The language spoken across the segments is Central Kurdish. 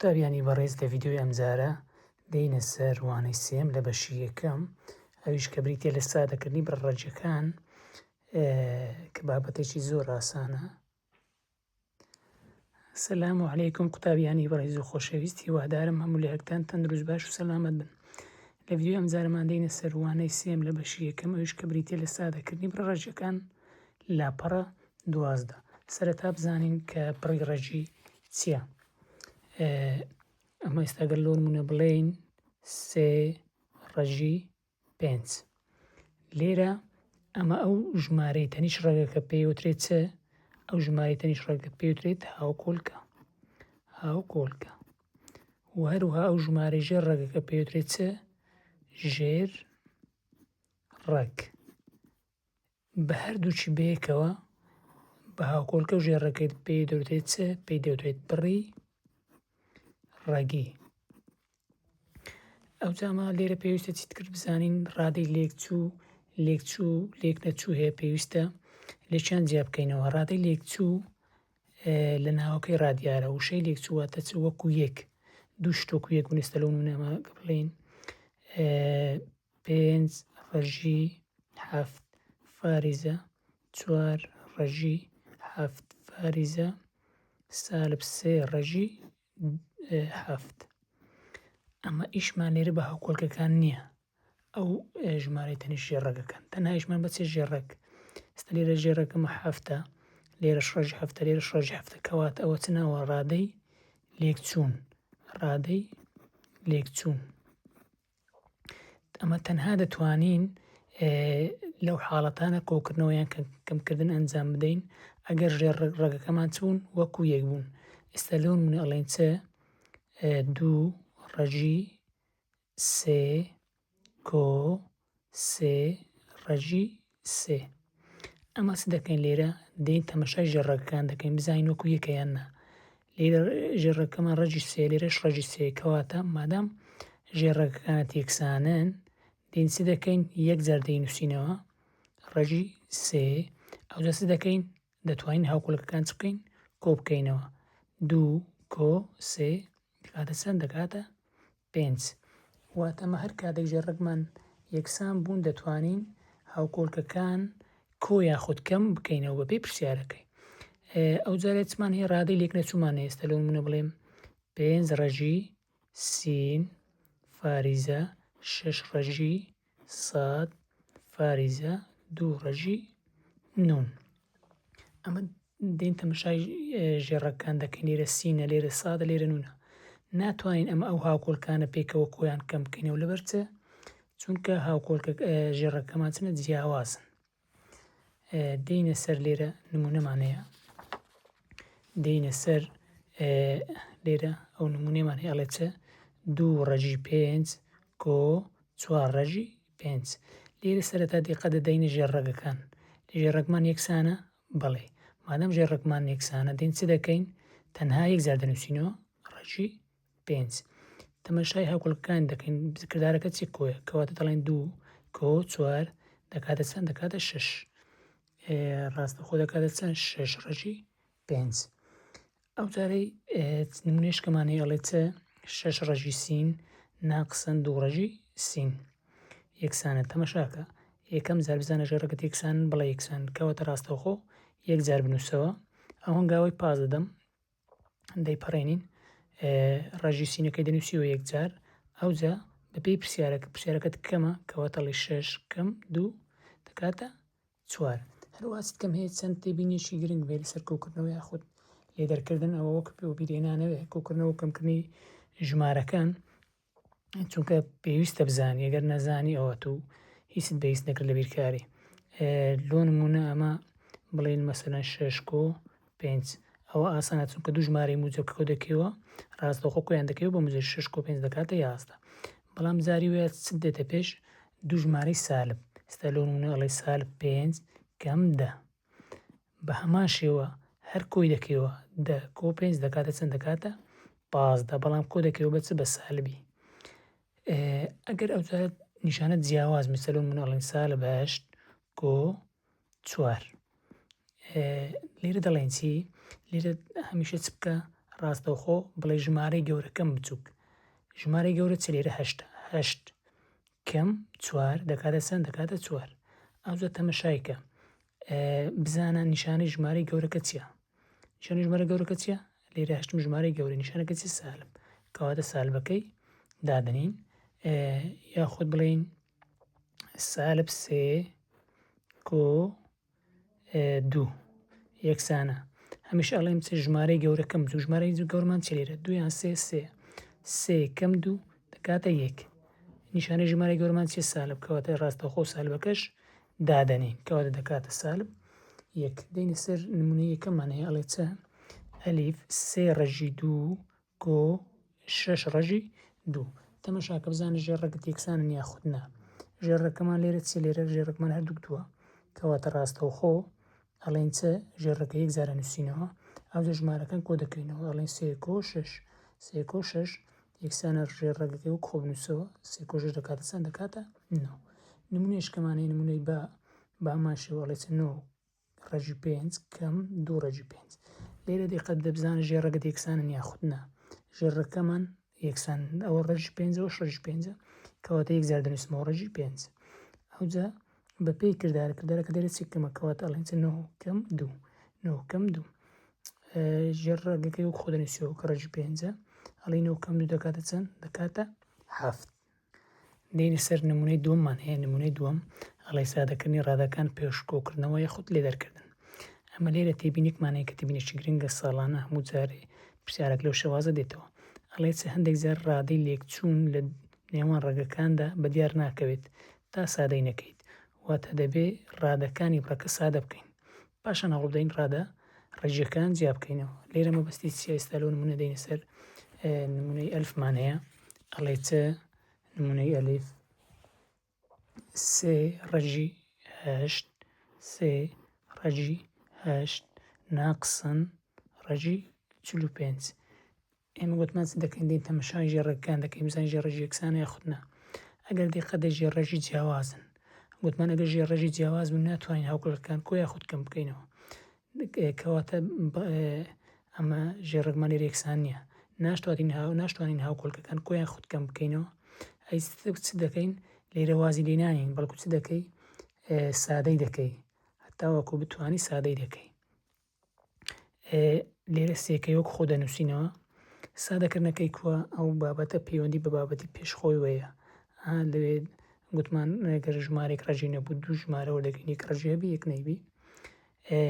قوتابیانی بەڕێز لە ڤیدیۆی ئەمجارە دێینە سەر وانەی سێم لە بەشی یەکەم ئەویش کە بریتە لە سادەکردنی بڕە ڕەگیەکان کە بابەتێکی زۆر ئاسانە. سلام علیکم قوتابیانی بەڕێز و خۆشەویست هیوادارم هەموو لایەکتان تەندروست باش و سەلامەت بن. لە ڤیدیۆی ئەمجارەمان دێینە سەر وانەی سێم لە بەشی یەکەم ئەویش کە بریتە لە سادەکردنی بڕە ڕەگیەکان لاپەڕە 12. سەرەتا بزانین کە بڕی ڕەگی چییە؟ ئەمە ئێستا گەر لۆ نمونە بڵێین سێ ڕەگی پێنج لێرە ئەمە ئەو ژمارەی تەنیش ڕەگەکە پێیوترێت چ ئەو ژمارەی تەنیش ڕەگە پێوترێت هاوکۆلکە هاوکۆلکە و هەروها ئەو ژمارەی ژێر ڕەگەکە پێوترێت چ ژێر ڕەگ بە هەردووکی بەیەکەوە بە هاوکۆلکە و ژێڕەکەی پێی دەوترێت چ؟ پێی دەوترێت بڕی ڕەگی. ئەوجا ئەمە لێرە پێویستە چیت کرد بزانین ڕادەی لێکچوو لێکچوو لێک نەچوو هەیە پێویستە لێکیان جیا بکەینەوە ڕادەی لێکچوو لە ناوەکەی ڕادیارە وشەی لێکچوو واتە چ وەکو یەک دوو شت وەکو یەک بوون ئێستا لەو نمونەمە بڵێین پێنج ڕەگی حەفت فاریزە چوار ڕەگی حەفت فاریزە سالب سێ ڕەگی حەفت. ئەمە ئیشمان لێرە بە هاوکۆلکەکان نییە ئەو ژمارەی تەنیشت ژێڕەگەکان تەنها ئیشمان بە چێ ژێڕەگ ئێستا لێرە ژێڕەکەمە حەفتە لێرەش ڕەگی حەفتە لێرەش ڕەگی حەفتە کەواتە ئەوە چ ناوە ڕادەی لێکچوون ڕادەی لێکچوون ئەمە تەنها دەتوانین لەو حاڵەتانە کۆکردنەوە یان کەمکردن ئەنجام بدەین ئەگەر ژێر ڕەگەکەمان چ بوون وەکو یەک بوون ئێستا لەو نمونە ئەڵێن چ دوو ڕەگی سێ کۆ سێ ڕەگی سێ ئەمە چ دەکەین لێرە دێین تەمەشای ژێر ڕەگەکان دەکەین بزانین وەکو یەکە یان نا لێرە ژێر ڕەگەکەمان ڕەگی سێ لێرەش ڕەگی سێ کەواتە مادام ژێر ڕەگەکانت یەکسانن دێین چ دەکەین یەک جار دەینووسینەوە ڕەگی سێ ئەوجا چ دەکەین دەتوانین هاوکۆلکەکان چ بکەین کۆ بکەینەوە دوو کۆ سێ دەکاتە چەند دەکاتە پێنج. واتە ئەمە هەر کاتێک ژێرڕەگمان یەکسان بوون دەتوانین هاوکۆلکەکان کۆ یاخود کەم بکەینەوە بەپێی پرسیارەکەی. ئەو جارێ چمان هەیە ڕادەی لێکنەچوومان هەیە ئێستا لۆ نموونە بڵێم پێنج ڕەگی سین فاریزە شەش ڕەگی ساد فاریزە دوو ڕەگی نون. ئەمە دێین تەمەشای ژێڕەکان دەکەین لێرە سینە لێرە سادە لێرە نونە ناتوانین ئەمە ئەو هاوکۆلکانە پێکەوە کۆیان کەم بکەینەوە لەبەر چ چونکە هاوکۆلکە ژێڕەکەمان چنە جیاوازن دێینە سەر لێرە نمونەمان هەیە دێینە سەر لێرە ئەو نمونەمان هەیە ئەڵێ چ دوو ڕەگی پێنج کۆ چوار ڕەگی پێنج لێرە سەرەتا دیقەت دەدەینە ژێر ڕەگەکان ژێر ڕەگمان یەکسانە بەڵێ مادەم ژێر ڕەگمان یەکسانە دێین چ دەکەین تەنها یەک جار دەنووسینەوە ڕەگی پێنج تەمەشای هاوکۆڵکەکان دەکەین کردارەکە چی کۆیە کەواتە دەڵێن دوو کۆ چوار دەکاتە چەند دەکاتە شەش ڕاستەخۆ دەکاتە چەند شەش ڕەگی پێنج ئەو جارەی نمونەیەشکەمان هەیە ئەڵێ چ شەش ڕەگی سین ناقسن دوو ڕەگی سین یەکسانە تەمەشاکە یەکەم جار بزانە ژێڕەکەت یەکسان بڵێ یەکسان کەواتە ڕاستەوخۆ یەک جار بنووسەوە ئەو هەنگاوەی پاس دەدەم دەیپەڕێنین ڕەگی سینەکەی دەنووسیەوە یەک جار ئەوجا بەپێی پرسیارەکە پرسیارەکەت کەمە کەواتە ڵی شەش کەم دوو دەکاتە چوار. هەروەها ستکەم هەیە چەند تێبینیەکی گرنگ بێ لەسەر کۆکردنەوە یاخود لێدەرکردن ئەوە وەک وەبیرهێنانەوەیە کۆکردنەوە و کەمکردنی ژمارەکان چونکە پێویستە بزانی ئەگەر نەزانی ئەوە تو هیچت بە هیچ نەکرد لە بیرکاری لۆ نمونە ئەمە بڵێن مەسەلەن شەش کۆ پێنج ئەوە ئاسانە چونکە دوو ژمارەی موجەب کۆ دەکەیەوە ڕاستەوخۆ کۆیان دەکەیەوە بە موجەب شەش کۆ پێنج دەکاتە 11 بەڵام جاری وایە چ دێتە پێش دوو ژمارەی سالب ئێستا لۆ نمونە ئەڵێ سالب پێنج کەم دە بە هەمان شێوە هەر کۆی دەکەیەوە دە کۆ پێنج دەکاتە چەند دەکاتە 15 بەڵام کۆ دەکەیەوە بە چ بە سالبی ئەگەر ئەو جارە نیشانە جیاواز مثلەن لۆ نمونە ئەڵێن سالب هەشت کۆ چوار لێرە دەڵێن چی لێرە هەمیشە چ بکە؟ ڕاستەوخۆ بڵێ ژمارەی گەورە کەم بچووک. ژمارەی گەورە چ لێرە هەشتە. هەشت کەم چوار دەکاتە چەند؟ دەکاتە چوار. ئەوجا تەمەشای کە. بزانە نیشانەی ژمارەی گەورەکە چییە؟ نیشانەی ژمارە گەورەکە چییە؟ لێرە هەشتم ژمارەی گەورە نیشانەکە چی سالب. کەواتە سالبەکەی دادەنین. یاخود بڵێین سالب سێ کۆ دوو یەکسانە هەمیشە ئەڵێم چ ژمارەی گەورە کەم دوو ژمارەی دوو گەورمان چی لێرە دوو یان سێ سێ سێ کەم دوو دەکاتە یەک نیشانەی ژمارەی گەورەمان چی سالب کەواتە ڕاستەوخۆ سالبەکەش دادەنین کەواتە دەکاتە سالب یەک دێینە سەر نمونەی یەکەممان هەیە ئەڵێ چە ئەلیف سێ ڕەگی دوو کۆ شەش ڕەگی دوو. تەمەشاکە بزانە ژێر ڕەگت یەکسانن یاخود نا. ژێر ڕەگەکەمان لێرە چیە؟ لێرە ژێر ڕەگمان هەردووک دووە. کەواتە ڕاستەوخۆ ئەڵێین چ؟ ژێر ڕەگە یەک جار ئەنووسینەوە. ئەوجا ژمارەکان کۆ دەکەینەوە. ئەڵێین سێ کۆ شەش. سێ کۆ شەش یەکسانە ژێر ڕەگەکەی وەک خۆ بنووسەوە. سێ کۆ شەش دەکاتە چەند؟ دەکاتە نۆ. نموونەیش کەمان هەیە نموونەی بە بە هەمان شێوە ئەڵێ چ؟ نۆ ڕەگی پێنج کەم دوو ڕەگی پێنج. لێرە دیقەت بدە بزانە ژێر ڕەگت یەکسانن یاخود نا. ژێر ڕەگەکەمان یەکسان ئەوە ڕەگی پێنجە ئەوەش ڕەگی پێنجە کەواتە یەک جار دەنووسمەوە ڕەگی پێنج. ئەوجا بە پێی کردارە کردارەکە لێرە چی کەمە کەواتە ئەڵێن چ نۆ کەم دوو نۆ کەم دوو ژێر ڕەگەکەی وەک خۆ دەنووسیەوە کە ڕەگی پێنجە ئەڵێ نۆ کەم دوو دەکاتە چەند دەکاتە حەفت. دێینە سەر نمونەی دووەممان هەیە، نمونەی دووەم ئەڵێ سادەکردنی ڕادەکان پێش کۆکردنەوە یاخود لێدەرکردن. ئەمە لێرە تێبینیکمان هەیە کە تێبینێکی گرنگە ساڵانە هەموو جارێ پرسیارێک لەو شێوازە دێتەوە. ئەڵێ چ هەندێک جار ڕادەی لێکچوون لە نێوان ڕەگەکاندا بەدیار ناکەوێت تا سادەی نەکەیت. واتە دەبێ ڕادەکانی بڕەکە سادە بکەین. پاشان هەوڵبدەین ڕادە ڕێژەکان جیا بکەینەوە. لێرە مەبەستی چیە؟ ئێستا لەو نمونە دێینە سەر نمونەی ئەلفمان هەیە ئەڵێ چ نمونەی ئەلیف سێ ڕەگی هەشت سێ ڕەگی هەشت ناقسن ڕەگی 45 ئێمە گوتمان چ دەکەین دێین تەمەشای ژێڕەکان دەکەین بزانین ژێڕەگی یەکسانە یاخود نا ئەگەر دیقەت دەی ژێڕەگی جیاوازن گوتمان ئەگەر ژێڕەگی جیاواز بوون ناتوانین هاوکۆڵەکان کۆ یاخود کەم بکەینەوە کەواتە ئەمە ژێڕەگمان لێرە یەکسان نییە ناشتوانین هاو ناشتوانین هاوکۆڵکەکان کۆ یاخود کەم بکەینەوە ئەی چ دەکەین لێرە وازی لێ نانین بەڵکو چ دەکەی سادەی دەکەی هەتاوەکو بتوانی سادەی دەکەی لێرە سێکەی وەک خۆ دەنووسینەوە سادەکردنەکەی کووە ئەو بابەتە پەیوەندی بە بابەتی پێش خۆیوەیە لەوێ گوتمان گەر ژمارێک ڕەگی نەبوو دوو ژمارە وەردەگرین یەک ڕەگی هەبی یەک نەیبی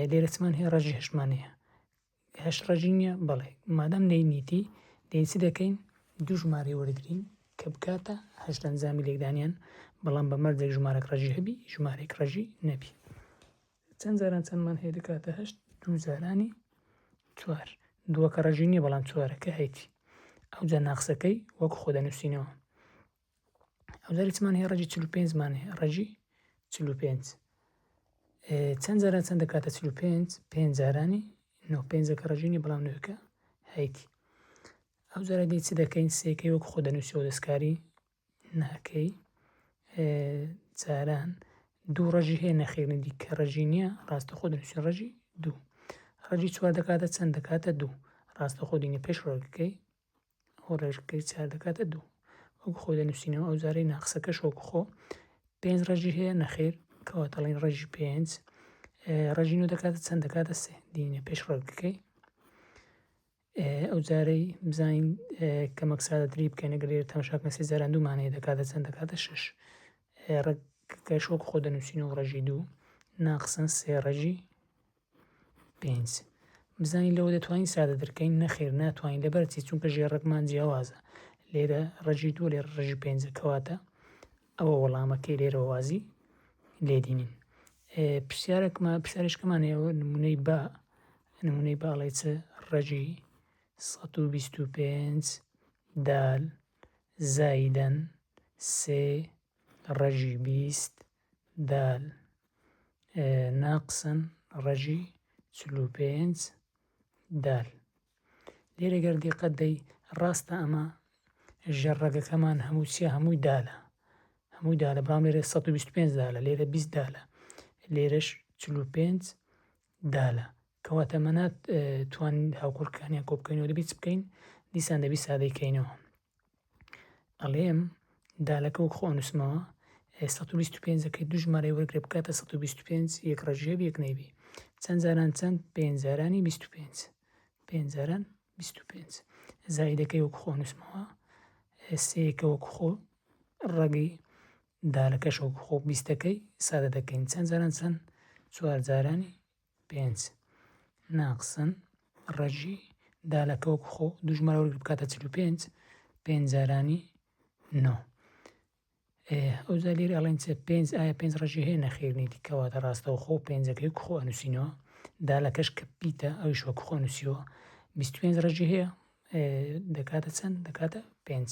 لێرە چمان هەیە ڕەگی هەشتمان هەیە هەشت ڕەگی نییە بەڵێ مادام نەینیتی دێین چ دەکەین دوو ژمارەی وەردەگرین کە بکاتە هەشت ئەنجامی لێکدانیان بەڵام بە مەرجێک ژمارەک ڕەگی هەبی ژمارێک ڕەگی نەبی چەند جاران چەندمان هەیە دەکاتە هەشت دوو جارانی چوار دووەکە ڕەگی نییە بەڵام چوارەکە هەیتی ئەوجا ناقسەکەی وەک خۆ دەنووسینەوە ئەو جاری چمان هەیە ڕەگی 45 مان هەیە ڕەگی 45 چەند جاران چەند دەکاتە 45 پێنج جارانی نۆ پێنجەکە ڕەگی نییە بەڵام نۆکە هەیتی ئەو جارە دێ چ دەکەین سێکەی وەک خۆ دەنووسەوە دەستکاری ناکەی جاران دوو ڕەگی هەیە نەخێر ندی کە ڕەگی نییە ڕاستەخۆ دەنووسین ڕەگی دوو ڕەگی چوار دەکاتە چەند دەکاتە دوو ڕاستەخۆ دینە پێش ڕەگەکەی ئەو ڕێژەکەی چوار دەکاتە دوو وەک خۆی دەنووسینەوە ئەو جارەی ناقسەکەش وەک خۆ پێنج ڕەگی هەیە نەخێر کەواتە ئەڵێین ڕەگی پێنج ڕەگی نۆ دەکاتە چەند دەکاتە سێ دینە پێش ڕەگەکەی ئەو جارەی بزانین کەمەک سادەتری بکەین ئەگەر لێرە تەماشا بکەین سێ جاران دوومان هەیە دەکاتە چەند دەکاتە شەش ڕەگەکەش وەک خۆ دەنووسین و ڕەگی دوو ناقسن سێ ڕەگی پێنج بزانین لەوە دەتوانین سادەتر کەین نەخێر ناتوانین لەبەر چی چونکە ژێڕەکمان جیاوازە لێرە ڕەگی دوو لێرە ڕەگی پێنجە کەواتە ئەوە وەڵامەکەی لێرە وازی لێدینین پرسیارێکمان پرسیارێکمان هەیە نمونەی بە نمونەی باڵی چ ڕەگی 125 دال زایدەن سێ ڕەگی 20 دال ناقسن ڕەگی 45 دال لێرە گەر دیقەت دەی ڕاستە ئەمە ژێر ڕەگەکەمان هەموو چیە هەمووی دالە هەمووی دالە بەڵام لێرە 125 دالە لێرە 20 دالە لێرەش 45 دالە. کەواتە ئەمە ناتوانین هاوکۆڵکەکانیان کۆ بکەینەوە دەبی چ بکەین؟ دیسان دەبی سادەی کەینەوە. ئەڵێم دالەکە وەک خۆ ئەنووسمەوە 125 ەکەی دوو ژمارەی وەرگرە بکاتە 125 یەک ڕەگی هەبی یەک نەیبی چەند جاران چەند؟ پێنج جارانی 25 پێنج جاران 25 زائیدەکەی وەک خۆ ئەنووسمەوە سێیەکە وەک خۆ ڕەگی دالەکەش وەک خۆ بیستەکەی سادە دەکەین چەند جاران چەند؟ چوار جارانی پێنج ناقسن ڕەگی دالەکە وەک خۆ دوو ژمارە وەرگر بکاتە 45 پێنج جارانی نۆ. ئەوجا لێرە ئەڵێن چ پێنج ئایا پێنج ڕەگی هەیە نەخێر نیتی کەواتە ڕاستەوخۆ پێنجەکەی وەک خۆ ئەنووسینەوە دالەکەش کە پیتە ئەویش وەک خۆ نووسیەوە 25 ڕەگی هەیە دەکاتە چەند دەکاتە پێنج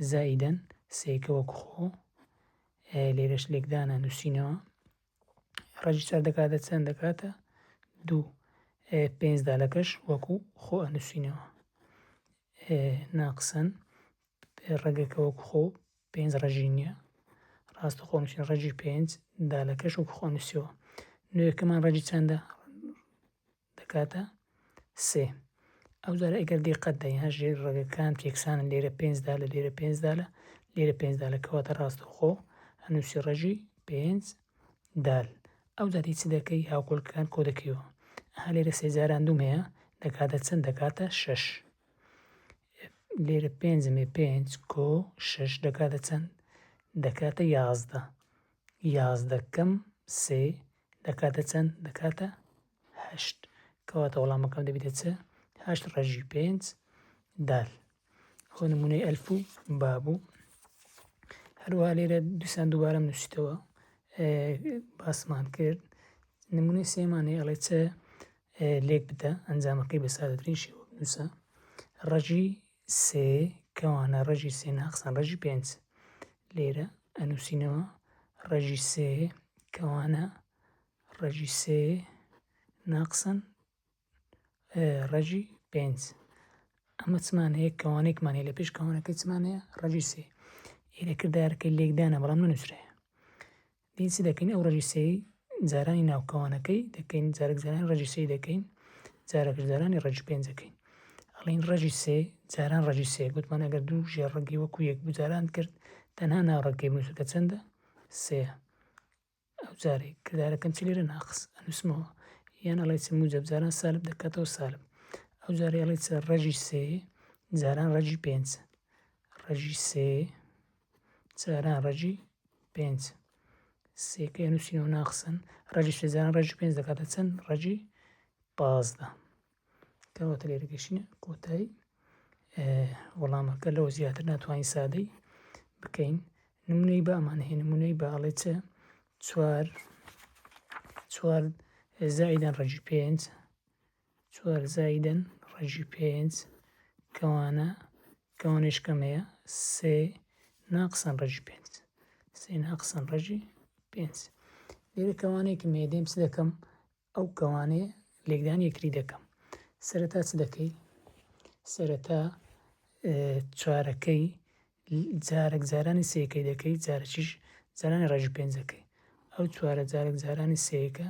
زائیدەن سێکە وەک خۆ لێرەش لێکدانە نووسینەوە ڕەگی چوار دەکاتە چەند دەکاتە دوو پێنج دالەکەش وەکو خۆ ئەنووسینەوە ناقسن ڕەگەکە وەکو خۆ پێنج ڕەگی نییە ڕاستە خۆ نووسین ڕەگی پێنج دالەکەش وەکو خۆ نووسیەوە نوێکەمان ڕەگی چەندە دەکاتە سێ. ئەوجارە ئەگەر دیقەت دەین هەر ژێر ڕەگەکان یەکسانن لێرە پێنج دالە لێرە پێنج دالە لێرە پێنج دالە کەواتە ڕاستەوخۆ ئەنووسی ڕەگی پێنج دال ئەوجا دی چ دەکەی هاوکۆڵکەکان کۆ دەکەیەوە ئەها لێرە سێ جاران دووم هەیە دەکاتە چەند دەکاتە شەش لێرە پێنجم هەیە پێنج کۆ شەش دەکاتە چەند دەکاتە یازدە یازدە کەم سێ دەکاتە چەند؟ دەکاتە هەشت. کەواتە وەڵامەکەم دەبیتە چ؟ هەشت ڕەگی پێنج دال. ئەوە نمونەی ئەلف و با بوو. هەروەها لێرە دووسان دووبارەم نووسیتەوە باسمان کرد. نمونەی سێمان هەیە ئەڵێ چ لێک بدە ئەنجامەکەی بە سادەترین شێوە بنووسە. ڕەگی سێ کەوانە ڕەگی سێ ناقسان ڕەگی پێنج لێرە ئەنووسینەوە ڕەگی سێ کەوانە ڕەگی سێ ناقسان ڕەگی پێنج ئەمە چمان هەیە کەوانێکمان هەیە لە پێش کەوانەکەی چمان هەیە ڕەگی سێ ئێرە کردارەکەی لێکدانە بەڵام نەنووسرایە دێین چ دەکەین ئەو ڕەگی سێی جارانی ناو کەوانەکەی دەکەین جارێک جارانی ڕەگی سێی دەکەین جارێکش جارانی ڕەگی پێنج دەکەین ئەڵێین ڕەگی سێ جاران ڕەگی سێ گوتمان ئەگەر دوو ژێر ڕەگی وەکو یەک بوو جاران کرد تەنها ناو ڕەگەکەی بنووسە کە چەندە سێ ئەو جارێک کردارەکەم چی لێرە ناقس ئەنووسمەوە یان ئەڵێ چ موجب جاران سالب دەکاتەوە سالب ئەو جارێ ئەڵێ چ ڕەگی سێ جاران ڕەگی پێنج ڕەگی سێ جاران ڕەگی پێنج سێکەی ئەنووسینەوە ناقسن ڕەگی سێ جاران ڕەگی پێنج دەکاتە چەند ڕەگی پازدە کەواتە لێرە گەشتینە کۆتایی وەڵامەکە لەوە زیاتر ناتوانین سادەی بکەین نمونەی بە ئەمان هەیە نمونەی بە ئەڵێ چ چوار چوار زائیدەن ڕەگی پێنج چوار زایدەن ڕەگی پێنج کەوانە کەوانەیش کەمەیە سێ ناقسان ڕەگی پێنج سێ ناقسان ڕەگی پێنج لێرە کەوانەیەکم هەیە دێم چ دەکەم ئەو کەوانەیە لێکدانی یەکتری دەکەم سەرەتا چ دەکەی سەرەتا چوارەکەی جارەک جارانی سێیەکەی دەکەی جارەکیش جارانی ڕەگی پێنجەکەی ئەو چوارە جارەک جارانی سێیەکە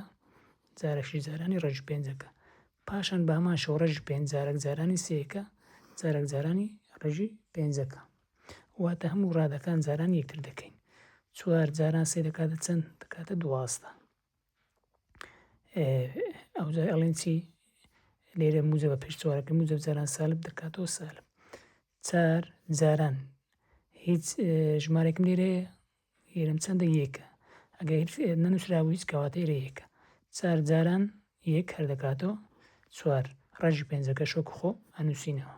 جارەکیش جارانی ڕەگی پێنجەکە پاشان بە هەمان شێوە ڕەگی پێنج جارەک جارانی سێیەکە جارەک جارانی ڕەگی پێنجەکە واتە هەموو ڕادەکان جارانی یەکتر دەکەین چوار جاران سێ دەکاتە چەند دەکاتە دوازدە ئەوجا ئەڵێن چی لێرە موجە بە پێش چوارەکە موجە جاران سالب دەکاتەوە سالب چار جاران هیچ ژمارێکم لێرە لێرەم چەندە یەکە ئەگەر هیچ نەنووسرابوو هیچ کەواتە ئێرە یەکە چار جاران یەک هەر دەکاتەوە چوار ڕەگی پێنجەکە شۆک خۆ ئەنووسینەوە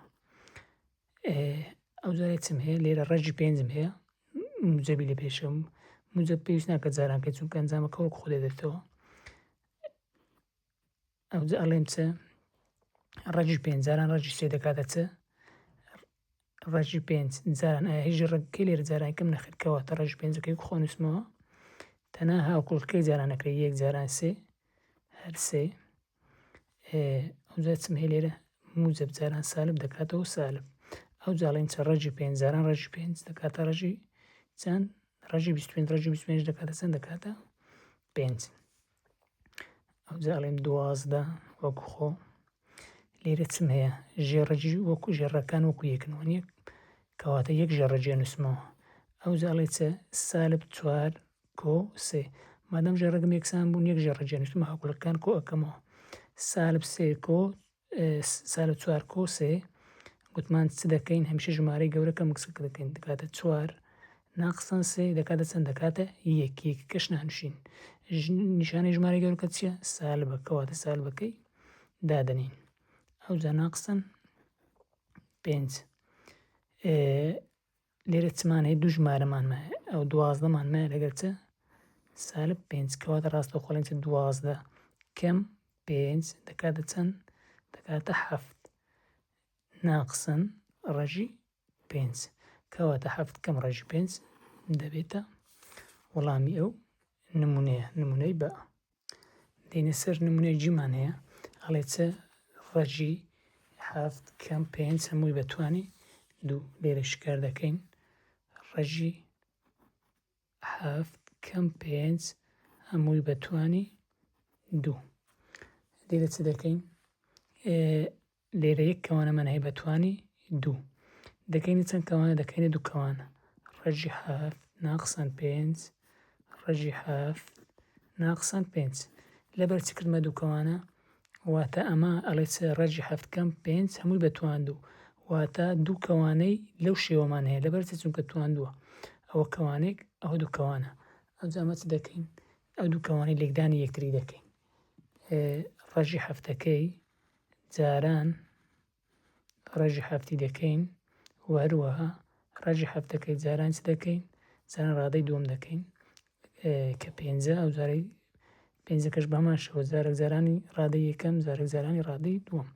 ئەو جارێک چم هەیە لێرە ڕەگی پێنجم هەیە موجەبی لە پێشم موجەب پێویست ناکە جارانکە چونکە ئەنجامەکە وەک خۆ دێتەوە ئەوجا ئەڵێم چ ڕەگی پێنج جاران ڕەگی سێ دەکاتە چ ڕەگی پێنج جاران ئایا هیچ ڕەگەکەی لێرە جاران کەم نەخێر کەواتە ڕەگی پێنجەکەی خۆ نووسمەوە تەنها هاوکۆڵکەی جاران نەکرێت یەک جاران سێ هەر سێ ئەوجا چم هەیە لێرە موجب جاران سالب دەکاتەوە سالب ئەو جاڵین چە ڕەگی پێنج جاران ڕەگی پێنج دەکاتە ڕەگی چەند ڕەگی 25 ڕەگی 25 دەکاتە چەند دەکاتە پێنج ئەوجا ئەڵێم دوازدە وەکو خۆ. لێرە چم هەیە؟ ژێڕەگی وەکو ژێڕەکان وەکو یەکن وانیە؟ کەواتە یەک ژێڕەگی ئەنووسمەوە. ئەوجا ئەڵێ چ؟ سالب چوار کۆ سێ. مادام ژێڕەگم یەکسان بوون یەک ژێڕەگی ئەنووسم هاوکۆڵکەکان کۆ ئەکەمەوە. سالب سێ کۆ سالب چوار کۆ سێ گوتمان چ دەکەین هەمیشە ژمارەی گەورە کەم کچەکە دەکەین دەکاتە چوار ناقسەن سێ دەکاتە چەند دەکاتە یەک یەکەکەش نانووسین نیشانەی ژمارەی گەورەکە چییە سالبە کەواتە سالبەکەی دادەنین ئەوجا ناقسەن پێنج لێرە چمان هەیە دوو ژمارەمان مایە ئەو دوازدەمان مایە لەگەر چ سالب پێنج کەواتە ڕاستەوخۆ ئەڵێن چ دوازدە کەم پێنج دەکاتە چەند دەکاتە حەفت ناقسن ڕەژی پێنج کەواتە حەفت کەم ڕەژی پێنج دەبێتە وەڵامی ئەو نمونەیە نمونەی بە دێینە سەر نمونەی جیمان هەیە ئەڵێ چ ڕەجی حەفت کەم پێنج هەمووی بە توانی دوو لێرە شکار دەکەین ڕەجی حەفت کەم پێنج هەمووی بە توانی دوو لێرە چ دەکەین لێرە یەک کەوانەمان هەیە بە توانی دوو دەکەینە چەند کەوانە دەکەینە دوو کەوانە ڕەجی حەفت ناقسان پێنج ڕەجی حەفت ناقسان پێنج لەبەر چ کردمە دوو کەوانە واتە ئەمە ئەڵێ چ ڕەجی حەفت کەم پێنج هەمووی بە توان دوو واتە دوو کەوانەی لەو شێوەمان هەیە لەبەر چ چونکە توان دووە ئەوە کەوانێک ئەوە دوو کەوانە ئەوجا ئەمە چ دەکەین ئەو دوو کەوانەی لێکدانی یەکتری دەکەین ڕەژی حەفتەکەی جاران ڕێژی حەفتی دەکەین و هەروەها ڕێژی حەفتەکەی جاران چ دەکەین جاران ڕادەی دووەم دەکەین کە پێنجە ئەو جارەی پێنجەکەش بەمان شێوە جارێک جارانی ڕادەی یەکەم جارێک جارانی ڕادەی دووەم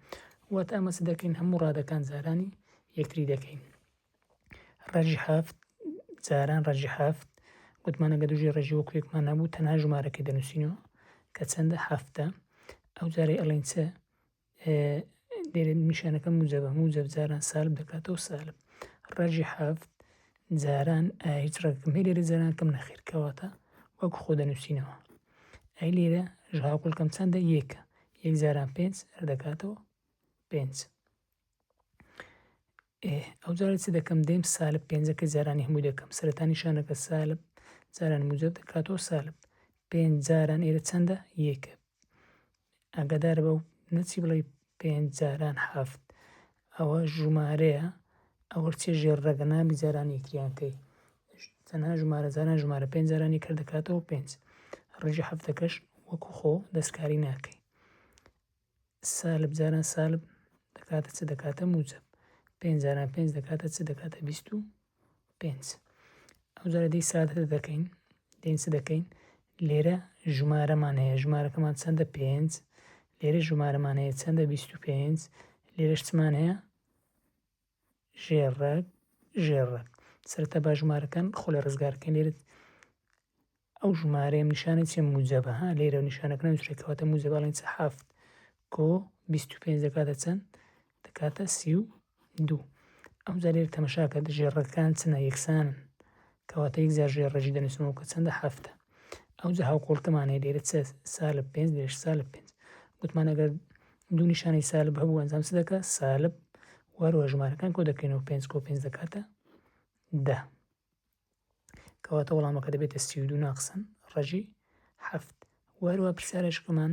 واتە ئەمە چ دەکەین هەموو ڕادەکان جارانی یەکتری دەکەین ڕەگی حەفت جاران ڕەگی حەفت گوتمان ئەگەر دوژی ڕەگی وەکو یەکمان هەبوو تەنها ژمارەکەی دەنووسینەوە کە چەندە حەفتە ئەو جارەی ئەڵێن چ لێرە نیشانەکە موجەبە موجەب جاران سالب دەکاتەوە سالب ڕەگی حەفت جاران هیچ ڕەگم هەیە لێرە جاران کەم نەخێر کەواتە وەکو خۆ دەنووسینەوە ئەی لێرە ژهاوکڵکەم چەندە یەکە یەک جاران پێنج هەر دەکاتەوە پێنج ئێ ئەو جارە چ دەکەم دێم سالب پێنجەکە جارانی هەمووی دەکەم سەرەتا نیشانەکە سالب جاران موجب دەکاتەوە سالب پێنج جاران ئێرە چەندە یەکە ئاگادار بە و نەچی بڵێ پێنج جاران حەفت ئەوە ژمارەیە ئەوە چێ ژێر ڕەگە نابی جاران یەکریان کەی تەنها ژمارە جاران ژمارە پێنج جارانی کە دەکاتەوە پێنج ڕێژی حەفتەکەش وەکو خۆ دەستکاری ناکەی سالب جاران سالب دەکاتە چ دەکاتە موجب پێنج جاران پێنج دەکاتە چ دەکاتە 25 ئەو جارە دەی سادە دەکەین دێن چ دەکەین لێرە ژمارەمان هەیە ژمارەکەمان چەندە پێنج لێرە ژمارەمان هەیە چەندە 25 لێرەش چمان هەیە ژێر ڕەگ ژێر ڕەگ سەرەتا با ژمارەکان خۆ لێ ڕزگار کەین لێرە ئەو ژمارەیەم نیشانەی چیە موجەبە ها لێرە نیشانەکە نووسرێت کەواتە موجەبە ئەڵێن چ حەفت کۆ 25 دەکاتە چەند دەکاتە 32 ئەوجا لێرە تەمەشاکە ژێڕەکان چنە یەکسانن کەواتە یەک جار ژێر ڕێژی دەنووسمەوە کە چەندە حەفتە ئەوجا هاوکۆڵکەمان هەیە لێرە چ سالب پێنج لێرەش سالب پێنج گوتمان ئەگەر دوو نیشانەی سالب هەبوو ئەنجام چ دەکات سالب وەروە ژمارەکان کۆ دەکەینەوە پێنج کۆ پێنج دەکاتە دە کەواتە وەڵامەکە دەبێتە 32 ناقسن ڕەژی حەفت وەروە پرسیارێکمان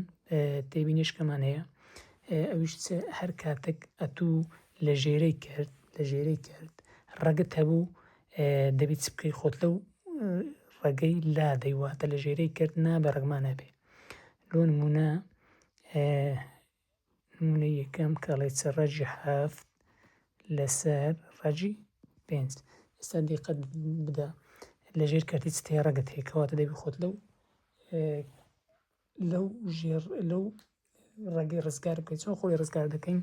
تێبینیشکەمان هەیە ئەویش هەر کاتێک ئەتوو لە ژێرەی کرد لە ژێرەی کرد ڕەگت هەبوو دەبیت چ بکەی خۆت لەو ڕەگەی لادەی واتە لە ژێرەی کرد نابێ ڕەگمان هەبێ لۆ نمونە نمونە یەکەم کە ئەڵێ چ ڕەگی حەفت لەسەر ڕەگی پێنج ئێستا دیقەت بدە لەژێر کەرتی چ تێ ڕەگت هەیە کەواتە دەبی خۆت لەو لەو ژێر لەو ڕێگەی ڕزگار بکەیت چۆن خۆی ڕزگار دەکەین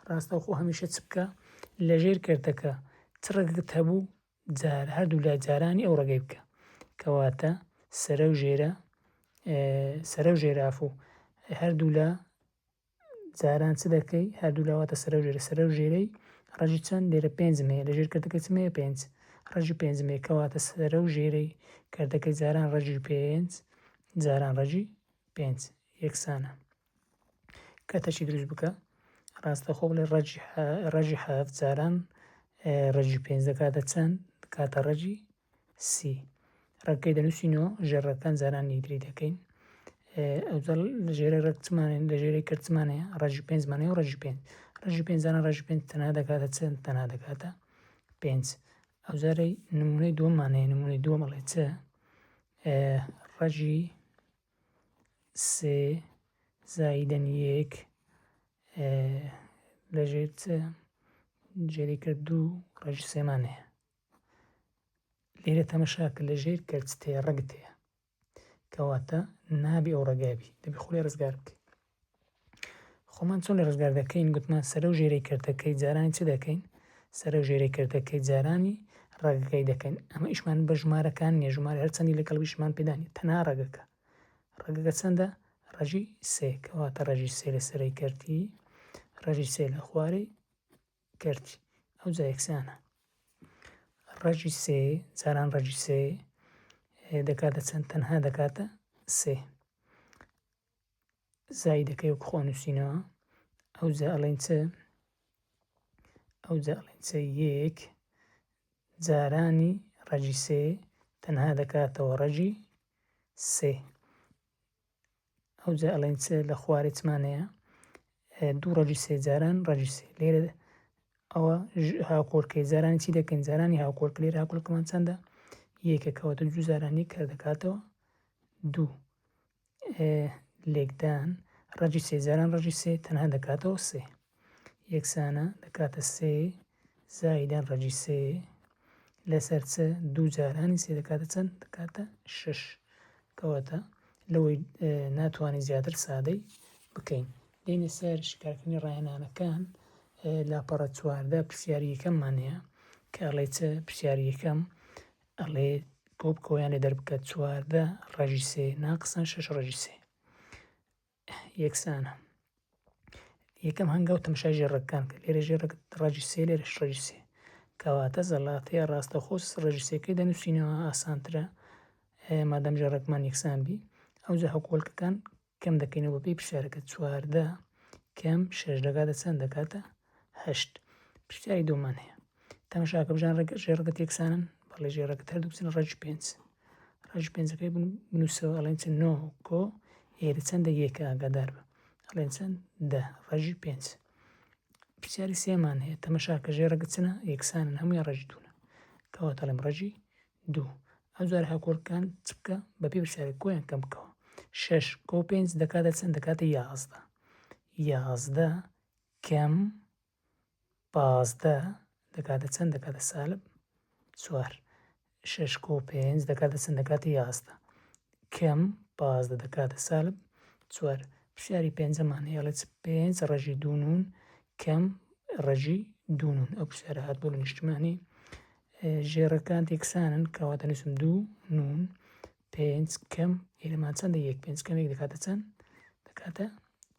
ڕاستەوخۆ هەمیشە چ بکە لەژێر کەرتەکە چ ڕەگت هەبوو جار هەردوو لای جارانی ئەو ڕێگەی بکە کەواتە سەرە و ژێرە سەرە و ژێراف و هەردوو لە جاران چ دەکەی هەردوو لاواتە سەرە و ژێرە سەرە و ژێرەی ڕەگی چەند لێرە پێنجم هەیە لەژێر کردەکەی چم هەیە پێنج ڕەگی پێنجم هەیە کەواتە سەرە و ژێرەی کردەکەی جاران ڕەگی پێنج جاران ڕەگی پێنج یەکسانە. کەتەکی دروست بکە ڕاستەخۆ بڵێ ڕەجی ڕەجی حەفت جاران ڕەجی پێنج دەکاتە چەند دەکاتە ڕەجی سی ڕەگەکەی دەنووسینەوە ژێر ڕەگەکان جاران یەکتری دەکەین ئەوجا لە ژێرە ڕەگ چمان لە ژێرەی کرد چمان هەیە ڕەجی پێنجمان هەیە و ڕەجی پێنج ڕەجی پێنج جاران ڕەجی پێنج تەنها دەکاتە چەند تەنها دەکاتە پێنج ئەوجارەی نمونەی دووەممان هەیە نمونەی دووەم ئەڵێ چ ڕەجی سێ زایدەن یەک لەژێر چ ژێری کرد دوو ڕەجی سێمان هەیە لێرە تەمەشاکە لە ژێر کەرت هەیە ڕەگت هەیە کەواتە نابی ئەو ڕەگابی دەبی خۆ لێ ڕزگار بکەی خۆمان چۆن لێ ڕزگار دەکەین گوتمان سەرە و ژێرەی کەرتەکەی جارانی چ دەکەین سەرە و ژێرەی کەرتەکەی جارانی ڕەگەکەی دەکەین ئەمە ئیشمان بە ژمارەکان نییە ژمارە هەرچەندی لەگەڵ بیشمان پێدانی تەنها ڕەگەکە ڕەگەکە چەندە ڕەگی سێ کەواتە ڕەگی سێ لە سەرەی کەرتی ڕەگی سێ لە خوارەی کەرتی ئەوجا یەکسانە ڕەگی سێ جاران ڕەگی سێ دەکاتە چەند تەنها دەکاتە سێ زایدەکەی وەک خۆ نووسینەوە ئەوجا ئەڵێن چ ئەوجا ئەڵێن چ یەک جارانی ڕەگی سێ تەنها دەکاتەوە ڕەگی سێ ئەوجا ئەڵێن چ لە خوارێ چمان هەیە دوو ڕەگی سێ جاران ڕەگی سێ لێرە ئەوە هاوکۆڵکەی جارانی چی دەکەین جارانی هاوکۆڵکە لێرە هاوکۆڵکەمان چەندە یەکە کەواتە دوو جارانی کە دەکاتەوە دوو لێکدان ڕەگی سێ جاران ڕەگی سێ تەنها دەکاتەوە سێ یەکسانە دەکاتە سێ زایدان ڕەگی سێ لەسەر چ دوو جارانی سێ دەکاتە چەند دەکاتە شەش کەواتە لەوەی ناتوانین زیاتر سادەی بکەین دێنە سەر شکارکردنی ڕاهێنانەکان لاپەڕە 14 پرسیاری یەکەممان هەیە کە ئەڵێ چ پرسیاری یەکەم ئەڵێ کۆ بکەوە یان لێ دەربکە 14 ڕەگی سێ ناقسەن شەش ڕەگی سێ یەکسانە. یەکەم هەنگاو تەماشای ژێڕەکان کە لێرە ژێڕەک ڕەگی سێ لێرەش ڕەگی سێ کەواتە زەڵاتەیە ڕاستەخۆ ڕەگی سێکەی دەنووسینەوە ئاسانترە مادەم ژێڕەکمان یەکسان بی ئەوجا هەکۆڵکەکان کەم دەکەینەوە بەپێی پرسیارەکە 14 کەم شەش دەکاتە چەند دەکاتە هەشت پرسیاری دووەمان هەیە تەماشاکە بژان ڕێگە ژێڕەکەت یەکسانن بەڵێ ژێڕەکەت هەردوو بچن ڕەگی پێنج ڕەگی پێنجەکەی بنووسەوە ئەڵێن چ نۆ کۆ ئێرە چەندە یەکە ئاگادار بە ئەڵێن چەند دە ڕەگی پێنج پرسیاری سێمان هەیە تەمەشاکە ژێڕەکە چنە یەکسانن هەموویان ڕەگی دوونە کەواتە ئەڵێم ڕەگی دوو ئەو جار هاکۆڵکان چ بکە بە پێی پرسیارە کۆیان کەم بکەوە شەش کۆ پێنج دەکاتە چەند دەکاتە 11 11 کەم 15 دەکاتە چەند دەکاتە سالب چوار شەش کۆ پێنج دەکاتە چەند دەکاتە 11 کەم 15 دەکاتە سالب چوار پرسیاری پێنجەمان هەیە ئەڵێ چ پێنج ڕەگی دوو نون کەم ڕەگی دوو نون ئەو پرسیارە هات بۆ لە نیشتمانی ژێڕەکان یەکسانن کەواتە نووسم دوو نون پێنج کەم ئێرەمان چەندە یەک پێنج کەم یەک دەکاتە چەند دەکاتە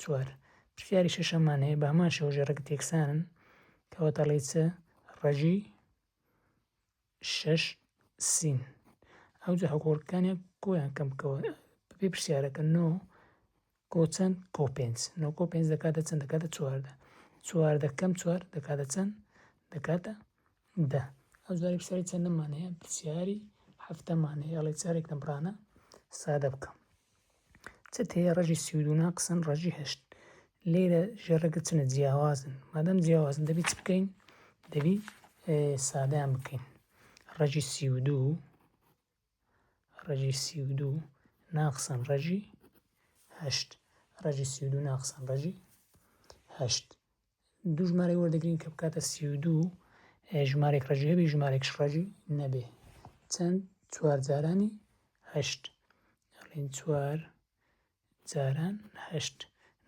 چوار پرسیاری شەشەمان هەیە بە هەمان شێوە ژێڕەکە یەکسانن کەواتە ئەڵێ چ ڕەگی شەش سین ئەوجا هەکۆڵکانیان کۆیان کەم بکەوە بەپێی پرسیارەکە نۆ کۆ چەند کۆ پێنج نۆ کۆ پێنج دەکاتە چەند دەکاتە 14 14 کەم چوار دەکاتە چەند دەکاتە دە ئەو جاری پرسیاری چەندەمان هەیە پرسیاری هەفتەمان هەیە ئەڵێ چارێک لەم سادە بکەم چت هەیە ڕەگی 32 ناقسن ڕەگی هەشت لێرە ژێڕەکە چنە جیاوازن مادەم جیاوازن دەبی چ بکەین دەبی سادەیان بکەین ڕەگی 32 ڕەگی 32 ناقسن ڕەگی هەشت ڕەگی 32 ناقسن ڕەگی هەشت دوو ژمارەی وەردەگرین کە بکاتە 32 ژمارێک ڕەگی هەبی ژمارێکش ڕەگی نەبێ چەند چوار جارانی هەشت ئەڵێن چوار جاران هەشت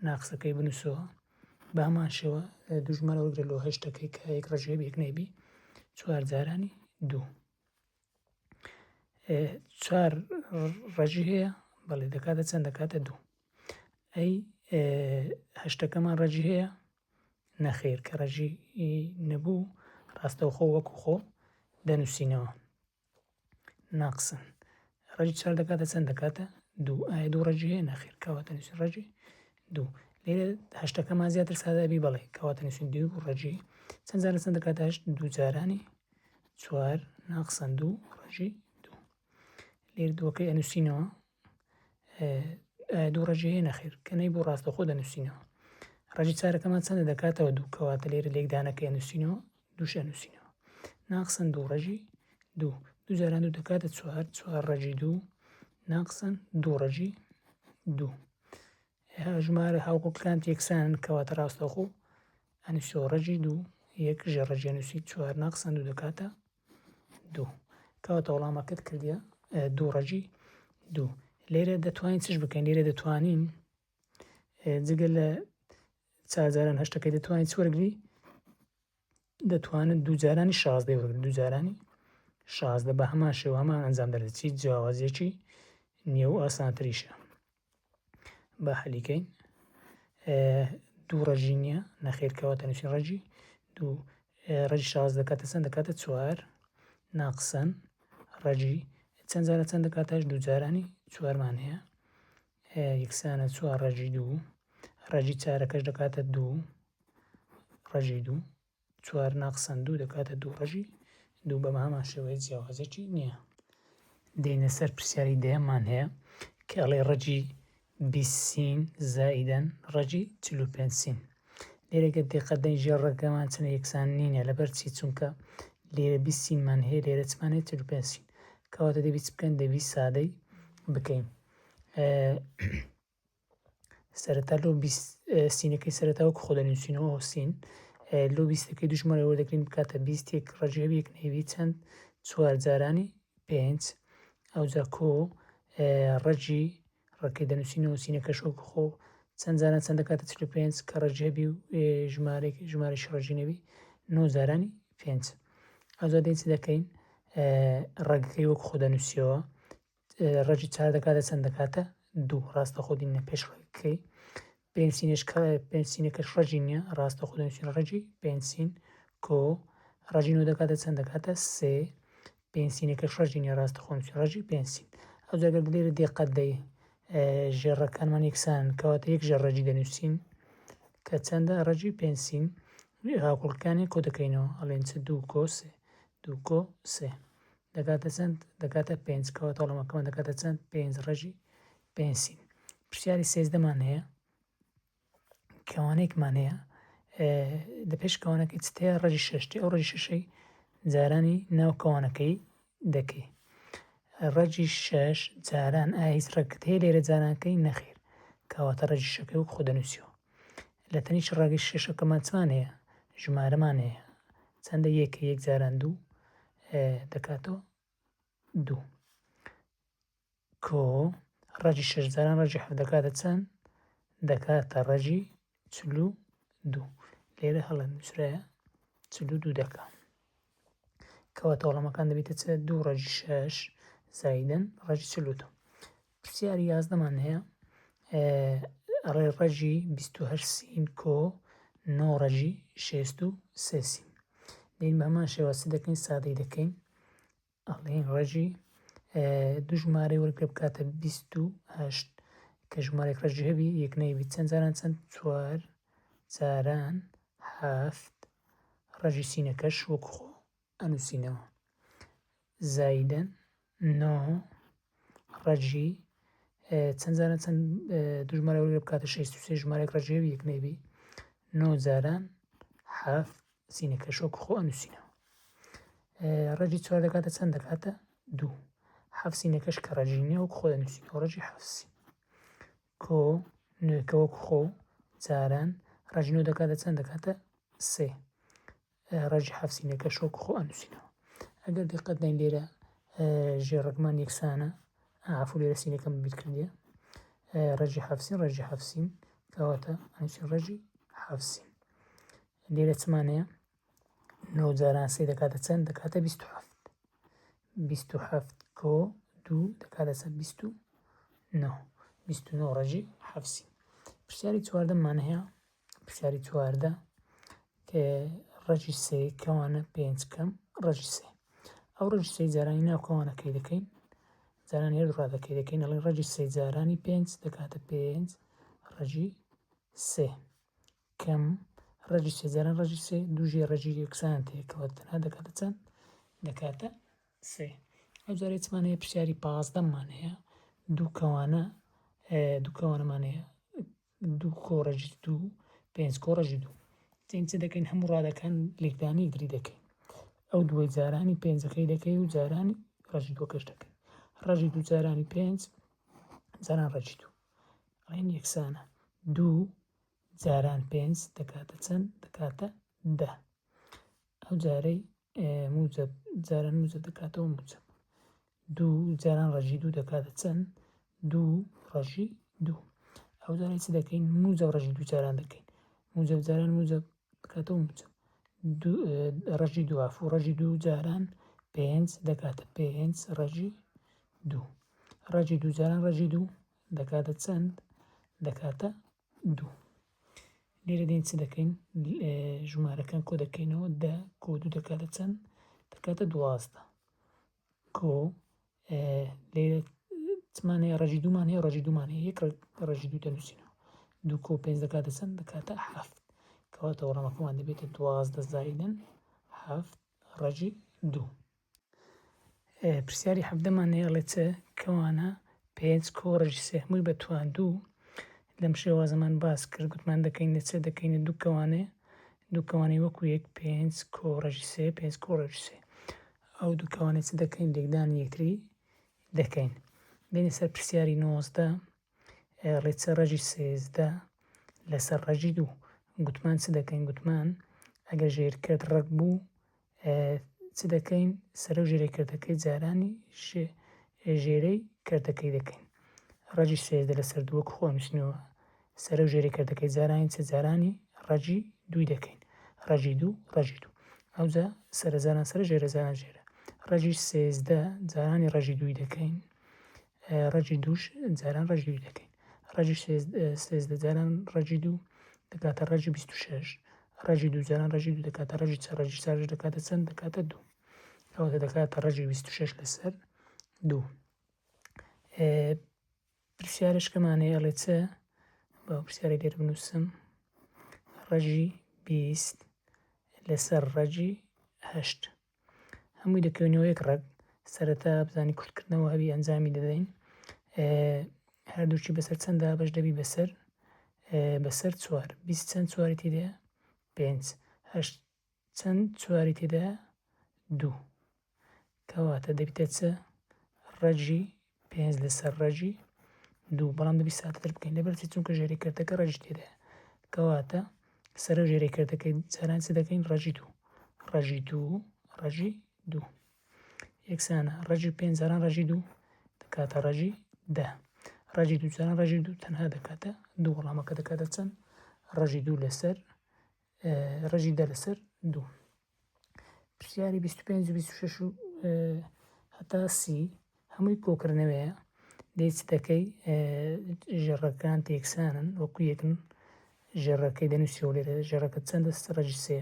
ناقسەکەی بنووسەوە بە هەمان شێوە دوو ژمارە وەرگرە لۆ هەشتەکەی کە یەک ڕەگی هەبی یەک نەیبی چوار جارانی دوو چوار ڕەگی هەیە بەڵێ دەکاتە چەند دەکاتە دوو ئەی هەشتەکەمان ڕەگی هەیە نەخێر کە ڕەگی نەبوو ڕاستەوخۆ وەکو خۆ دەنووسینەوە ناقسن ڕەگی چوار دەکاتە چەند دەکاتە دوو ئایا دوو ڕەگی هەیە نەخێر کەواتە نووسین ڕەگی دوو. لێرە هەشتەکەمان زیاتر سادە بی بەڵێ کەواتە نووسین دوو ڕەجی چەند جارە چەند دەکاتە هەشت دوو جارانی چوار ناقسەن دوو ڕەجی دوو لێر دووەکەی ئەنووسینەوە دوو ڕەجی هەیە نەخێر کە نەیبوو ڕاستەخۆ دەنووسینەوە ڕەجی چارەکەمان چەندە دەکاتەوە دوو کەواتە لێرە لێکدانەکەی ئەنووسینەوە دووش ئەنووسینەوە ناقسەن دوو ڕەجی دوو دوو جاران دوو دەکاتە چوار چوار ڕەجی دوو ناقسەن دوو ڕەجی دوو ژمارە هاوکۆکەکان یەکسانن کەواتە ڕاستەوخۆ ئەنووسەوە ڕەجی دوو یەک ژێر ڕەجی ئەنووسی چوار ناقسەن دوو دەکاتە دوو کەواتە وەڵامەکەت کردیە دوو ڕەجی دوو لێرە دەتوانین چش بکەین لێرە دەتوانین جگە لە چارجاران هەشتەکەی دەتوانین چ وەرگری دەتوانن دوو جارانی شازدەی وەرگرن دوو جارانی شازدە بە هەمان شێوە هەمان ئەنجام دەردەچیت جیاوازیەکی نییە و ئاسانتریشە با حەلیکەین دوو ڕەجی نییە نەخێر کەواتە نووسین ڕەجی دوو ڕەجی شاز دەکاتە چەند دەکاتە چوار ناقسەن ڕەجی چەند جارە چەند دەکاتەش دوو جارانی چوارمان هەیە یەکسانە چوار ڕەجی دوو ڕەجی چارەکەش دەکاتە دوو ڕەجی دوو چوار ناقسەن دوو دەکاتە دوو ڕەجی دوو بەمە هەمان شێوەیە جیاوازێکی نییە. دێینە سەر پرسیاری دەیەممان هەیە کە ئەڵێ ڕەجی 20 سین زائیدەن ڕەجی 45 سین لێرە گەر دقەت دەین ژێر ڕەگەمان چنە یەکسان نینە لەبەر چی چونکە لێرە 20 سینمان هەیە لێرە چمان هەیە 45 سین کەواتە دەبی چ بکەن دەبی سادەی بکەین سەرەتا لۆ 20 سینەکەی سەرەتا وەک خۆ دەنووسینەوە ئەو سین لۆ بیستەکەی دوو ژمارە وەردەگرین بکاتە 20 یەک ڕەجی هەبی یەک نەیبی چەند چوار جارانی پێنج ئەوجا کۆ ڕەجی ڕەکەی دەنووسینەوە سینەکەش وەک خۆ چەند جاران چەند دەکاتە 45 کە ڕەجی هەبی و ژمارێک ژمارەی ڕەجی نەبی نۆ جارانی پێنج ئەوجا دێین چ دەکەین ڕەگەکەی وەک خۆ دەنووسیەوە ڕەجی چار دەکاتە چەند دەکاتە دوو ڕاستەخۆ دینە پێش ڕەگەکەی پێنج سینەش کە پێنج سینەکەش ڕەجی نییە ڕاستەخۆ دەنووسین ڕەجی پێنج سین کۆ ڕەجی نۆ دەکاتە چەند دەکاتە سێ پێنج سینەکەش ڕەجی نییە ڕاستەخۆ نووسین ڕەجی پێنج سین ئەوجا گەر لێرە دقەت دەی ژێڕەکانمان یەکسانن کەواتە یەک ژێر ڕەجی دەنووسین کە چەندە ڕەجی پێنج سین هاوکۆڵکەکانی کۆ دەکەینەوە ئەڵێن چ دوو کۆ سێ دوو کۆ سێ دەکاتە چەند؟ دەکاتە پێنج کەواتە وەڵامەکەمان دەکاتە چەند؟ پێنج ڕەجی پێنج سین. پرسیاری سێزدەمان هەیە کەوانەیەکمان هەیە لە پێش کەوانەکەی چ هەیە ڕەجی شەشتی ئەو ڕەجی شەشەی جارانی ناو کەوانەکەی دەکەی ڕەجی شەش جاران ئایا هیچ ڕەگت هەیە لێرە جارانکەی نەخێر کەواتە ڕەجی شەکەی وەک خۆ دەنووسیەوە لە تەنیشت ڕەگی شەشەکەمان چمان هەیە ژمارەمان هەیە چەندە یەکە یەک جاران دوو دەکاتەوە دوو کۆ ڕەجی شەش جاران ڕەجی حەفت دەکاتە چەند دەکاتە ڕەجی چلو دوو لێرە هەڵە نووسرایە چلو دوو دەکا کەواتە وەڵامەکان دەبێتە چ دوو ڕەجی شەش زایدن ڕەجی چلو دوو پرسیاری یازدەمان هەیە ئەڵێ ڕەجی 28 سین کۆ نۆ ڕەجی شێست و سێ سین دێین بە هەمان شێوە چ دەکەین سادەی دەکەین ئەڵێین ڕەجی دوو ژمارەی وەرگرە بکاتە 28 کە ژمارێک ڕەجی هەبی یەک نەیبی چەند جاران چەند چوار جاران هەفت ڕەجی سینەکەش وەک خۆ ئەنووسینەوە زایدەن نۆ ڕەجی چەند جاران چەند دوو ژمارە وەرگرە بکاتە 63 ژمارەیەک ڕەجی هەبی یەک نەیبی نۆ جاران هەفت سینەکەش وەک خۆ ئەنووسینەوە ڕەجی چوار دەکاتە چەند دەکاتە دوو حەفت سینەکەش کە ڕەجی نییە وەک خۆ دەنووسینەوە ڕەجی حەفت سین کۆ نوێکە وەک خۆ جاران ڕەجی نۆ دەکاتە چەند دەکاتە سێ ڕەجی حەفت سینەکەش وەک خۆ ئەنووسینەوە ئەگەر دیقەت دەین لێرە ژێڕەکمان یەکسانە عفو لێرە سینەکەم بیر کردیە ڕەجی حەفت سین ڕەجی حەفت سین کەواتە ئەنووسین ڕەجی حەفت سین لێرە چمان هەیە نۆ جاران سێ دەکاتە چەند دەکاتە 27 27 کۆ دوو دەکاتە چەند 29 29 ڕەجی حەفت سین پرسیاری چواردەمان هەیە پرسیاری چواردە کە ڕەجی سێ کەوانە پێنج کەم ڕەجی سێ ئەو ڕەجی سێ جارانی ناو کەوانەکەی دەکەین جارانی هەردوو ڕادەکەی دەکەین ئەڵێن ڕەجی سێ جارانی پێنج دەکاتە پێنج ڕەجی. سێ کەم ڕەگی سێ جاران ڕەگی سێ دوو ژێر ڕەگی یەکسان تێکەوە تەنها دەکاتە چەند؟ دەکاتە سێ. ئەو جارەی چمان هەیە پرسیاری پازدەمان هەیە دوو کەوانە دوو کەوانەمان هەیە دوو کۆ ڕەگی دوو پێنج کۆ ڕەگی دوو تێن چ دەکەین هەموو ڕادەکان لێکدانی یەکتری دەکەین ئەو دووەی جارانی پێنجەکەی دەکەی و جارانی ڕەگی دووەکەش دەکەین ڕەگی دوو جارانی پێنج جاران ڕەگی دوو ئەڵێن یەکسانە دوو جاران پێنج دەکاتە چەند دەکاتە دە ئەو جارەی موجب جاران موجب دەکاتەوە موجب دوو جاران ڕەگی دوو دەکاتە چەند دوو ڕەگی دوو ئەو جارەی چ دەکەین موجب ڕەگی دوو جاران دەکەین موجب جاران موجب دەکاتەوە موجب ڕەگی دوو ئافو ڕەگی دوو جاران پێنج دەکاتە پێنج ڕەگی دوو ڕەگی دوو جاران ڕەگی دوو دەکاتە چەند دەکاتە دوو لێرە دێین چ دەکەین ژمارەکان کۆ دەکەینەوە دە کۆ دوو دەکاتە چەند دەکاتە دوازدە کۆ لێرە چمان هەیە ڕەگی دوومان هەیە ڕەگی دوومان هەیە یەک ڕەگی دوو دەنووسینەوە دوو کۆ پێنج دەکاتە چەند دەکاتە حەفت کەواتە وەڵامەکەمان دەبێتە دوازدە زایدن حەفت ڕەگی دوو پرسیاری حەڤدەمان هەیە ئەڵێ چ کەوانە پێنج کۆ ڕەگی سێ هەمووی بە تواندوو لەم شێوازەمان باس کرد گوتمان دەکەین لە چ دەکەینە دوو کەوانەیە دوو کەوانەی وەکو یەک پێنج کۆ ڕەگی سێ پێنج کۆ ڕەگی سێ ئەو دوو کەوانەی چ دەکەین لێکدانی یەکتری دەکەین بێنە سەر پرسیاری نۆزدە ڕێچە ڕەگی سێزدە لەسەر ڕەگی دوو گوتمان چ دەکەین گوتمان ئەگەر ژێرکرد ڕەگ بوو چ دەکەین سەرە و ژێرەی کردەکەی جارانی ژێرەی کردەکەی دەکەین ڕەگی سێزدە لەسەر دوو وەک خۆ نووسینەوە سەرە و ژێرەی کردەکەی جارانی چ جارانی ڕەگی دووی دەکەین ڕەگی دوو ڕەگی دوو ئەوجا سەرە جاران سەرە ژێرە جاران ژێرە ڕەگی سێزدە جارانی ڕەگی دووی دەکەین ڕەگی دووش جاران ڕەگی دووی دەکەین ڕەگی سێزدە جاران ڕەگی دوو دەکاتە ڕەگی 26 ڕەگی دوو جاران ڕەگی دوو دەکاتە ڕەگی چەند ڕەگی چارش دەکاتە چەند دەکاتە دوو ئەوەتە دەکاتە ڕەگی 26 لەسەر دوو پرسیارشکەمان هەیە ئەڵێ چ بە پرسیارە لێر بنووسم ڕەگی 20 لەسەر ڕەگی هەشت هەمووی دەکەوینەوە یەک ڕەگ سەرەتا بزانی کورتکردنەوە هەبی ئەنجامی دەدەین هەردووکی بەسەر چەنددا بەش دەبی بەسەر بەسەر چوار بیست چەند چواری تێدایە پێنج هەشت چەند چواری تێدایە دوو کەواتە دەبیتە چ ڕەگی پێنج لەسەر ڕەگی دوو بەڵام دەبی سادەتر بکەین لەبەر چی چونکە ژێری کردەکە ڕەگی تێدایە کەواتە سەرە و ژێری کردەکەی جاران چ دەکەین ڕەگی دوو ڕەگی دوو ڕەگی دوو یەکسانە ڕەگی پێنج جاران ڕەگی دوو دەکاتە ڕەگی دە ڕەگی دوو جاران ڕەگی دوو تەنها دەکاتە دوو وەڵامەکە دەکاتە چەند ڕەگی دوو لەسەر ڕەگی دە لەسەر دوو پرسیاری 25 و 26 و هەتا سی هەمووی کۆکردنەوەیە دەی چ دەکەی ژێڕەکان تێکسانن وەکو یەکن ژێڕەکەی دەنووسیەوە لێرە ژێڕەکە چەندە ڕەگی سێ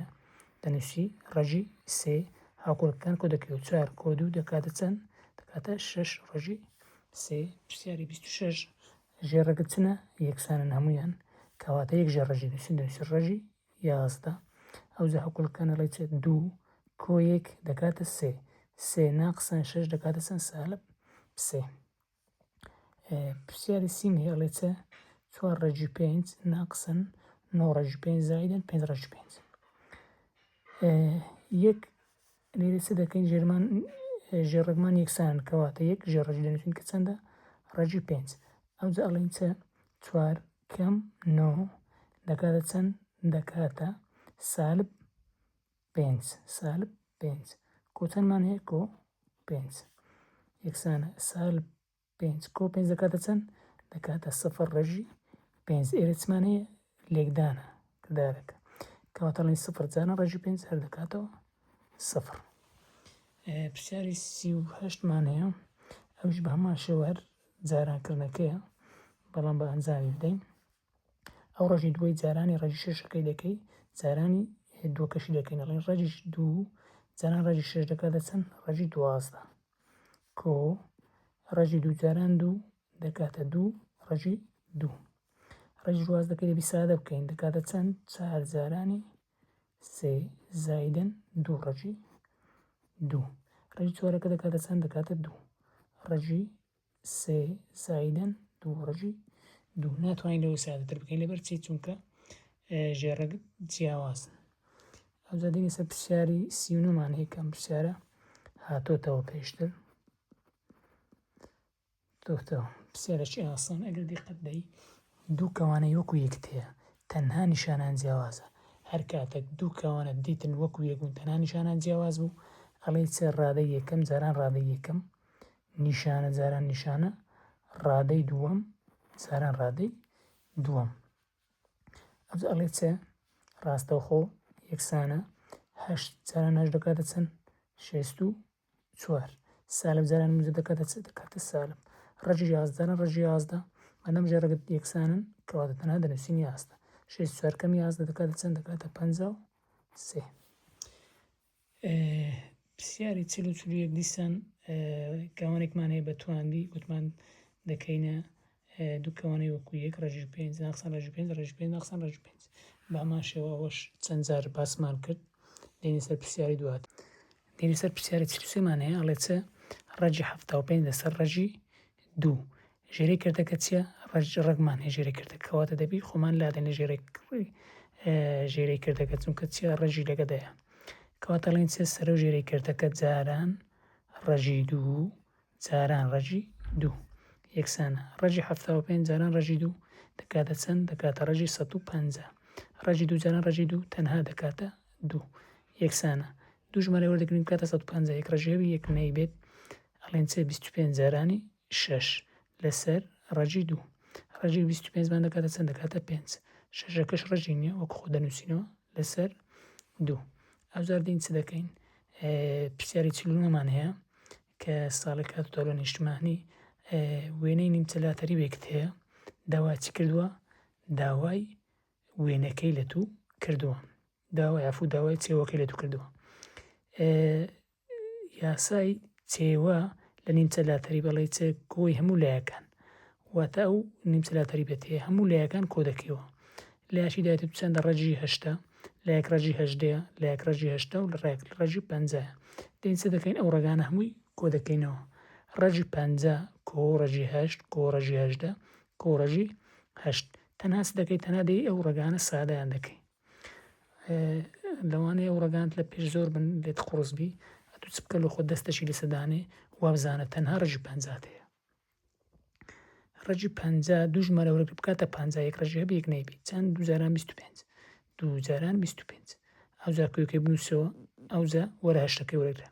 دەنووسی ڕەگی سێ هاوکۆڵەکان کۆ دەکەوە چوار کۆ دوو دەکاتە چەند دەکاتە شەش ڕەگی سێ پرسیاری 26 ژێڕەکە چنە یەکسانن هەمویان کەواتە یەک ژێر ڕەگی نووسین دەنووسی ڕەگی 11 ئەوجا هەوکڵەکان ئەڵێ چ دوو کۆ یەک دەکاتە سێ سێ ناقسان شەش دەکاتە چەند سالب سێ پرسیاری سیم هەیە ئەڵێ چ چوار ڕەگی پێنج ناقسن نۆ ڕەگی پێنج زایدن پێنج ڕەگی پێنج یەک لێرە چ دەکەین ژێرمان ژێڕەگمان یەکسانن کەواتە یەک ژێر ڕەگی دەنووسین کە چەندە ڕەگی پێنج ئەوجا ئەڵێین چ چوار کەم نۆ دەکاتە چەند دەکاتە سالب پێنج سالب پێنج کۆ چەندمان هەیە کۆ پێنج یەکسانە سالب پێنج کۆ پێنج دەکاتە چەند؟ دەکاتە سفر ڕەگی پێنج. ئێرە چمان هەیە؟ لێکدانە کردارەکە. کەواتە ئەڵێین سفر جاران ڕەگی پێنج هەر دەکاتەوە سفر. پرسیاری 38مان هەیە ئەویش بە هەمان شێوە هەر جارانکردنەکەیە بەڵام بە ئەنجامی بدەین ئەو ڕەگی دووەی جارانی ڕەگی شەشەکەی دەکەی جارانی دووەکەشی دەکەین ئەڵێن ڕەگی دوو جاران ڕەگی شەش دەکاتە چەند ڕەگی دوازدە کۆ ڕەگی دوو جاران دوو دەکاتە دوو ڕەگی دوو. ڕەگی دوازدەکەی دەبی سادە بکەین دەکاتە چەند؟ چار جارانی سێ زایدن دوو ڕەگی دوو. ڕەگی چوارەکە دەکاتە چەند؟ دەکاتە دوو ڕەگی سێ زایدن دوو ڕەگی دوو. ناتوانین لەوە سادەتر بکەین لەبەر چی؟ چونکە ژێڕەگ جیاوازن. ئەوجا دێینە سەر پرسیاری 39مان هەیە کە ئەم پرسیارە هاتۆتەوە پێشتر. تۆ پرسیارێکی ئاسان ئەگەر دیقەت دەی دوو کەوانەی وەکو یەکت هەیە تەنها نیشانان جیاوازە هەر کاتێک دوو کەوانە دیتن وەکو یەک بوون تەنها نیشانان جیاواز بوو ئەڵێی چ ڕادەی یەکەم جاران ڕادەی یەکەم نیشانە جاران نیشانە ڕادەی دووەم جاران ڕادەی دووەم ئەوجا ئەڵێ چ ڕاستەوخۆ یەکسانە هەشت جاران هەشت دەکاتە چەند شێست و چوار سالب جاران موجب دەکاتە چ دەکاتە سالب ڕەگی 11 جاران ڕەگی 11 مادام ژێر ڕەگت یەکسانن کەواتە تەنها دەنووسین 11 شێست چوار کەم 11 دەکاتە چەند دەکاتە 53 پرسیاری چل و چل و یەک دیسان کەوانێکمان هەیە بە تواندی گوتمان دەکەینە دوو کەوانەی وەکو یەک ڕەگی پێنج ناقسان ڕەگی پێنج ڕەگی پێنج ناقسان ڕەگی پێنج بە هەمان شێوە ئەوەش چەند جار باسمان کرد دێنە سەر پرسیاری دوات دێنە سەر پرسیاری 43مان هەیە ئەڵێ چ ڕەگی 75 لەسەر ڕەگی دوو ژێرەی کردەکە چییە ڕەگ ڕەگمان هەیە ژێرەی کردەکە کەواتە دەبی خۆمان لادەین لە ژێرەی ژێرەی کردەکە چونکە چییە ڕەگی لەگەدایە کەواتە ئەڵێن چیە سەرە و ژێرەی کردەکە جاران ڕەگی دوو جاران ڕەگی دوو یەکسانە ڕەگی 75 جاران ڕەگی دوو دەکاتە چەند؟ دەکاتە ڕەگی 150. ڕەگی دوو جاران ڕەگی دوو تەنها دەکاتە دوو یەکسانە دوو ژمارە وەردەگرین بکاتە 150 یەک ڕەگی هەبی یەک نەیبێت ئەڵێن چ 25 جارانی شەش لەسەر ڕەگی دوو ڕەگی 25 مان دەکاتە چەند دەکاتە پێنج شەشەکەش ڕەگی نییە وەک خۆ دەنووسینەوە لەسەر دوو ئەوجار دین چ دەکەین پرسیاری چلونەمان هەیە کە ساڵێک هاتووە لە نیشتمانی وێنەی نیمچە لاتەریبێکت هەیە داوا چی کردووە داوای وێنەکەی لە تو کردووە داوای عفو داوای چێوەکەی لە تو کردووە یاسای چێوە لە نیمچە لاتەریب ئەڵێ چ کۆی هەموو لایەکان واتە ئەو نیمچە لاتەریبەت هەیە هەموو لایەکان کۆ دەکەیەوە لایەکی دایت چەندە ڕەگی هەشتا لایەک ڕەگی هەژدەیە لایەک ڕەگی هەشتا و لەڕێک ڕەگی پەنجایە دێین چ دەکەین ئەو ڕەگانە هەمووی کۆ دەکەینەوە ڕەگی پەنجا کۆ ڕەگی هەشت کۆ ڕەگی هەژدە کۆ ڕەگی هەشت تەنها چ دەکەی تەنها دێی ئەو ڕەگانە سادەیان دەکەی لەوانەیە ئەو ڕەگانت لە پێش زۆر بن لێت قوڕس بی ئەتوو چ بکە لۆ خۆت دەستەکی لەسەر دانێ وابزانە تەنها ڕەگی پەنجات هەیە ڕەگی پەنجا دوو ژمارە وەرەگرە بکاتە پەنجا یەک ڕەگی هەبێ یەک نەیبێ چەند دوو جاران 25 دوو جاران 25 ئەوجا کوێکەی بنووسەوە ئەوجا وەرە هەشتەکەی وەرەگرە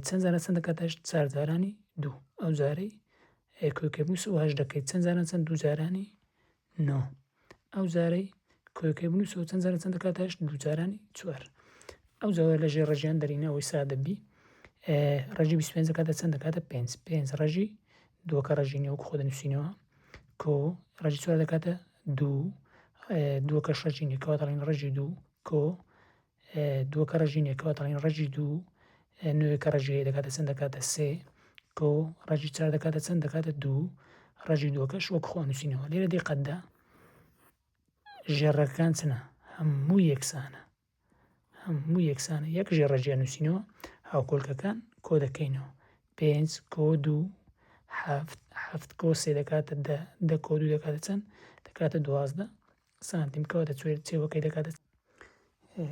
چەند جاران چەند دەکات هەشت چار جارانی دوو ئەو جارەی کوێکەی بنووسەوە هەشت دەکەیت چەند جاران چەند دوو جارانی نۆ ئەو جارەی کۆیەکەی بنووسەوە چەند جارە چەند دەکاتە هەشت دوو جارانی چوار ئەو جارە لە ژێر ڕەگیان دەرینە ئەوەی سادە بی ڕەگی 25 دەکاتە چەند دەکاتە پێنج پێنج ڕەگی دووەکە ڕەگی نیە وەکو خۆ دەنووسینەوە کۆ ڕەگی چوار دەکاتە دوو دووەکەش ڕەگی نیە کەواتە دەڵێین ڕەگی دوو کۆ دووەکە ڕەگی نیە کەواتە دەڵێین ڕەگی دوو نوێکە ڕەگی هەیە دەکاتە چەند دەکاتە سێ کۆ ڕەگی چوار دەکاتە چەند دەکاتە دوو ڕەگی دووەکەش وەک خۆ نووسینەوە لێرە دیقەتدا ژێڕەکان چنە هەموو یەکسانە هەموو یەکسانە یەک ژێڕە جیا نووسینەوە هاوکۆلکەکان کۆ دەکەینەوە پێنج کۆ دوو حەفت حەفت کۆ سێ دەکاتە دە دە کۆ دوو دەکاتە چەند دەکاتە دوازدە سانتیم کەواتە چێوەکەی دەکاتە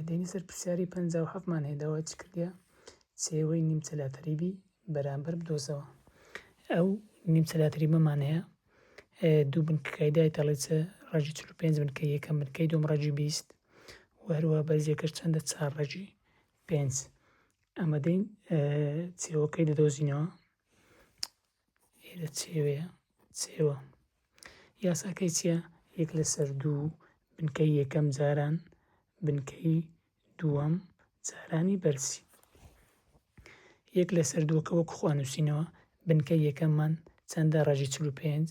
دێنی سەر پرسیاری 57 مان هەیە داوای چ کردیە چێوەی نیمچە لاتەریبی بەرامبەر بدۆزەوە ئەو نیمچە لاتەریبەمان هەیە دوو بنکەکەی دایتە ئەڵێ چ ڕەگی 45 بنکەی یەکەم بنکەی دووەم ڕەگی 20 و هەروە بەرزیەکەش چەندە چار ڕەگی پێنج ئەمە دێین چێوەکەی دەدۆزینەوە ئێرە چێوەیە چێوە یاساکەی چییە؟ یەک لەسەر دوو بنکەی یەکەم جاران بنکەی دووەم جارانی بەرزی. یەک لەسەر دووەکە وەکو خۆ ئەنووسینەوە بنکەی یەکەممان چەندە ڕەگی 45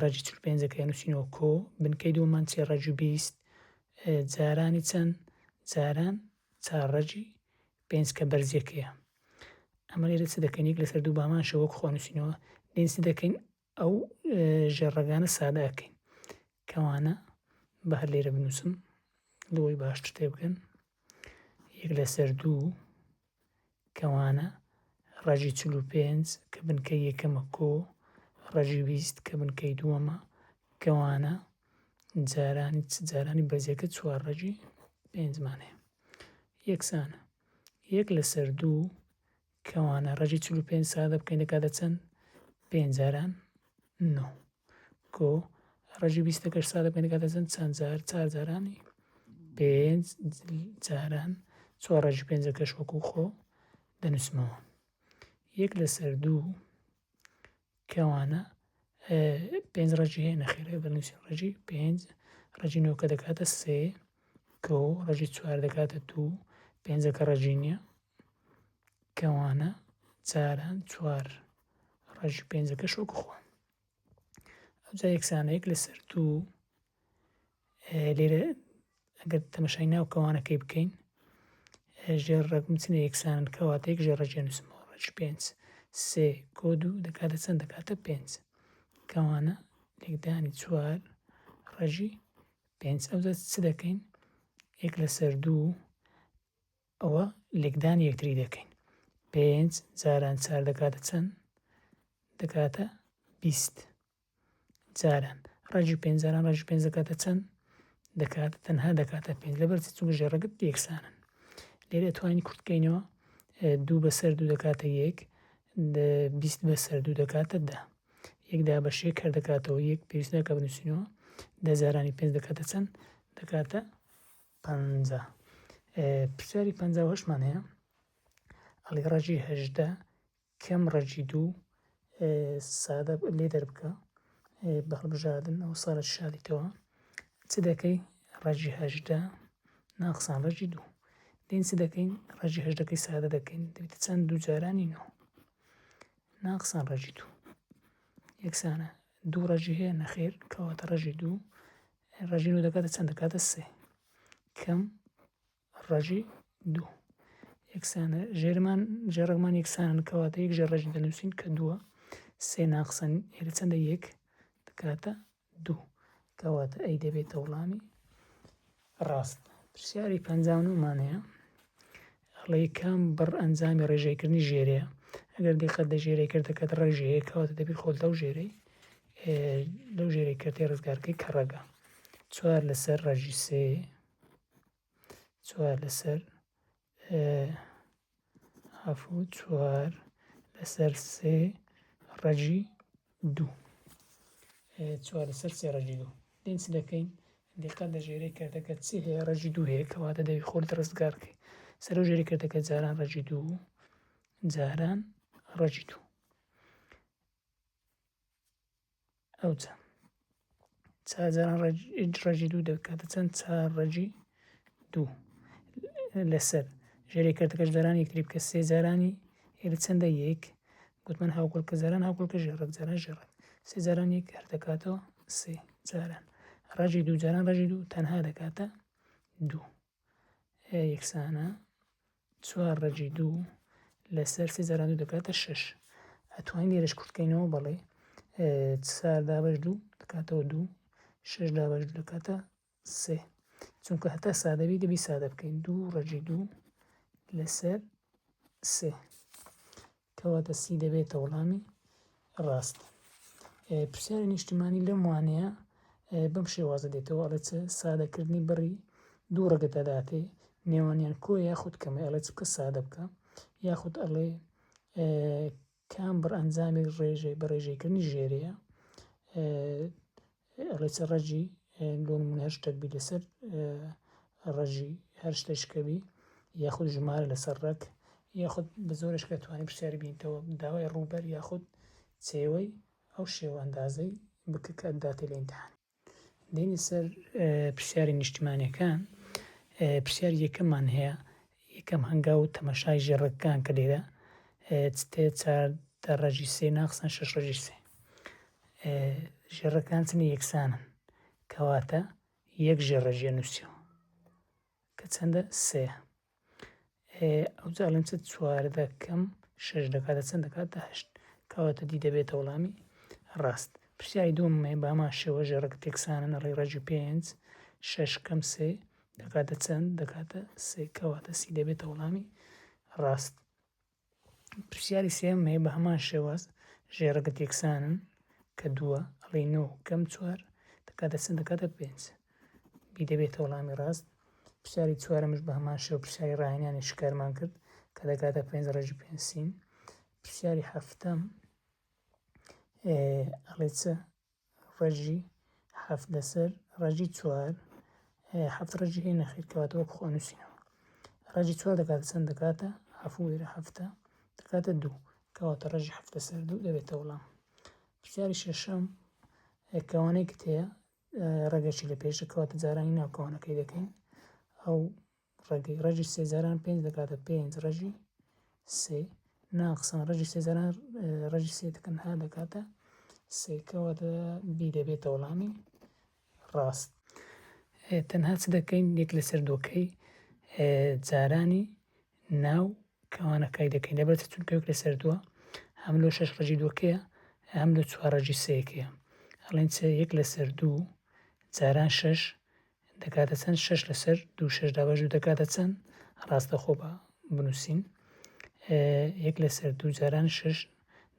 ڕەگی 45ەکە ئەنووسینەوە کۆ بنکەی دووەممان چیە ڕەگی 20 جارانی چەند جاران چار ڕەگی پێنج کە بەرزیەکەیە ئەمە لێرە چ دەکەین یەک لەسەر دوو بامان شێوە وەک خۆ نووسینەوە دێین چ دەکەین ئەو ژێر ڕەگانە سادە ئەکەین. کەوانە بە هەر لێرە بنووسم لەوەی باشتر تێبگەن یەک لەسەر دوو کەوانە ڕەگی 45 کە بنکەی یەکەمە کۆ ڕەگی 20 کە بنکەی دووەمە کەوانە جارانی چ جارانی بەرزیەکە چوار ڕەگی پێنجمان هەیە یەکسانە یەک لەسەر دوو کەوانە ڕەگی 45 سادە بکەین دەکاتە چەند پێنج جاران نۆ کۆ ڕەگی بیستەکەش سادە بکەین دەکاتە چەند چەند جار چار جارانی پێنج جاران چوار ڕەگی پێنجەکەش وەکو خۆ دەنووسمەوە یەک لەسەر دوو کەوانە پێنج ڕەگی هەیە نەخێر دەنووسین ڕەگی پێنج ڕەگی نۆکە دەکاتە سێ کۆ ڕەگی چوار دەکاتە دوو پێنجەکە ڕەگی نییە کەوانە جاران چوار ڕەگی پێنجەکەش وەکو خۆ ئەوجا یەکسانە یەک لەسەر دوو لێرە ئەگەر تەمەشای ناو کەوانەکەی بکەین ژێر ڕەگم چنە یەکسانن کەواتە یەک ژێر ڕەگی نووسمەوە ڕەگی پێنج سێ کۆ دوو دەکاتە چەند دەکاتە پێنج کەوانە لێکدانی چوار ڕەگی پێنج ئەوجا چ دەکەین یەک لەسەر دوو ئەوە لێکدانی یەکتری دەکەین پێنج جاران چار دەکاتە چەند دەکاتە 20 جاران ڕەگی پێنج جاران ڕەگی پێنج دەکاتە چەند دەکات تەنها دەکاتە پێنج لەبەر چی چونکە ژێڕەگت یەکسانن لێرە توانین کورتکەینەوە دوو بەسەر دوو دەکاتە یەک 20 بەسەر دوو دەکاتە دە یەک دا بە شێک هەر دەکاتەوە یەک پێویست ناکە بنووسینەوە دە جارانی پێنج دەکاتە چەند دەکاتە 50 پرسیاری 58مان هەیە ئەڵێ ڕەگی هەژدە کەم ڕەگی دوو سادە لێ دەربکە بە هەڵبژاردن ئەو ساڵە شادیتەوە چ دەکەی ڕەگی هەژدە ناقسان ڕەگی دوو دێن چ دەکەین ڕەگی هەژدەکەی سادە دەکەین دەبێتە چەند دوو جارانی نۆ ناقسان ڕەگی دوو یەکسانە دوو ڕەگی هەیە نەخێر کەواتە ڕەگی دوو ڕەگی نۆ دەکاتە چەند دەکاتە سێ کەم ڕەگی دوو یەکسانە ژێرمان ژێڕەکمان یەکسانن کەواتە یەک ژێر ڕەگی دەنووسین کە دووە سێ ناقسەن ئێرە چەندە یەک دەکاتە دوو کەواتە ئەی دەبێتە وەڵامی ڕاست پرسیاری پەنجا و نۆمان هەیە ئەڵێ کام بڕ ئەنجامی ڕێژەیکردنی ژێرەیە ئەگەر دیقەت لە ژێرەی کردەکەت ڕێژەیە کەواتە دەبی خۆت لەو ژێرەی لەو ژێرەی کردەی ڕزگارکەی کە ڕەگە چوار لەسەر ڕەگی سێ چوار لەسەر عەفو چوار لەسەر سێ ڕەگی دوو چوار لەسەر سێ ڕەگی دوو دێن چ دەکەین دیقەت لە ژێرەی کردەکە چی هەیە ڕەگی دوو هەیە کەواتە دەبی خۆت ڕزگار بکەی سەر و ژێری کردەکە جاران ڕەگی دوو جاران ڕەگی دوو ئەوجا چار جاران ڕەگی دوو دەکاتە چەند چار ڕەگی دوو لەسەر ژێری کردەکەش جاران یەکتری بکە سێ جارانی ئێرە چەندە یەک گوتمان هاوکۆڵکە جاران هاوکۆڵکە ژێڕەک جاران ژێڕەک سێ جاران یەک هەر دەکاتەوە سێ جاران ڕەگی دوو جاران ڕەگی دوو تەنها دەکاتە دوو یەکسانە چوار ڕەگی دوو لەسەر سێ جاران دوو دەکاتە شەش ئەتوانین لێرەش کورتکەینەوە بەڵێ چوار دابەش دوو دەکاتەوە دوو شەش دابەش دوو دەکاتە سێ چونکە هەتا سادەبی دەبی سادە بکەین دوو ڕەگی دوو لەسەر سێ کەواتە C دەبێتە وەڵامی ڕاست. پرسیاری نیشتیمانی لەم وانەیە بەم شێوازە دێتەوە ئەڵێ چ سادەکردنی بڕی دوو ڕەگە دەداتێ نێوانیان کۆ یاخود کەمە ئەڵێ چ بکە سادە بکە یاخود ئەڵێ کام بڕ ئەنجامی ڕێژەی بە ڕێژەیکردنی ژێرەیە ئەڵێ چ ڕەگی لۆ نمونە هەر شتێک بی لەسەر ڕەگی هەر شتێک کە بی یاخود ژمارە لەسەر ڕەگ یاخود بە زۆرێش کە توانی پرسیاری بینتەوە داوای ڕووبەر یاخود چێوەی ئەو شێوە ئەندازەی بکە کە داتێ لە ئیمتحان. دێینە سەر پرسیاری نیشتیمانیەکان پرسیاری یەکەممان هەیە یەکەم هەنگاو تەمەشای ژێڕەکان کە لێرە چتێ چاردە ڕەگی سێ ناقسان شەش ڕەگی سێ ژێڕەکان چنی یەکسانن کەواتە یەک ژێڕەگیە نووسیەوە کە چەندە سێ ئەوجا ئەڵێن چ 14 کەم شەش دەکاتە چەند دەکاتە هەشت کەواتە D دەبێتە وەڵامی ڕاست. پرسیاری دووەم هەیە بە هەمان شێوە ژێڕەکە تێکسانن ئەڵێی ڕەگی پێنج شەش کەم سێ دەکاتە چەند؟ دەکاتە سێ کەواتە C دەبێتە وەڵامی ڕاست. پرسیاری سێم هەیە بە هەمان شێواز ژێڕەکە تێکسانن کە دووە ئەڵێی نۆ کەم چوار دەکاتە چەند؟ دەکاتە پێنج B دەبێتە وەڵامی ڕاست. پرسیاری چوارەمش بە هەمان شێوە پرسیاری ڕاهێنانی شکارمان کرد کە دەکاتە پێنج ڕەگی پێنج سین. پرسیاری حەفتەم ئەڵێ چ ڕەگی حەفت لەسەر ڕەگی چوار حەفت ڕەگی هەیە نەخیر کەواتە وەک خۆ نووسینەوە ڕەگی چوار دەکاتە چەند دەکاتە عەفو ئێرە حەفتە دەکاتە دوو کەواتە ڕەگی حەفت لەسەر دوو دەبێتە وەڵام پرسیاری شەشەم کەوانەیەکت هەیە ڕەگەکی لە پێشە کەواتە جارانی ناو کەوانەکەی دەکەین ئەو ڕەگی ڕەگی سێ جاران پێنج دەکاتە پێنج ڕەگی سێ ناقسان ڕەگی سێ جاران ڕەگی سێ دەکەن ها دەکاتە سێ کەواتە B دەبێتە وەڵامی ڕاست. تەنها چ دەکەین یەک لەسەر دووەکەی جارانی ناو کەوانەکەی دەکەین لەبەر چونکە یەک لەسەر دووە هەم لۆ شەش ڕەگی دووەکەیە هەم لۆ چوار ڕەگی سێیەکەیە ئەڵێن چ یەک لەسەر دوو جاران شەش دەکاتە چەند؟ شەش لەسەر دوو شەش دابەش دوو دەکاتە چەند؟ ڕاستەخۆ بە بنووسین یەک لەسەر دوو جاران شەش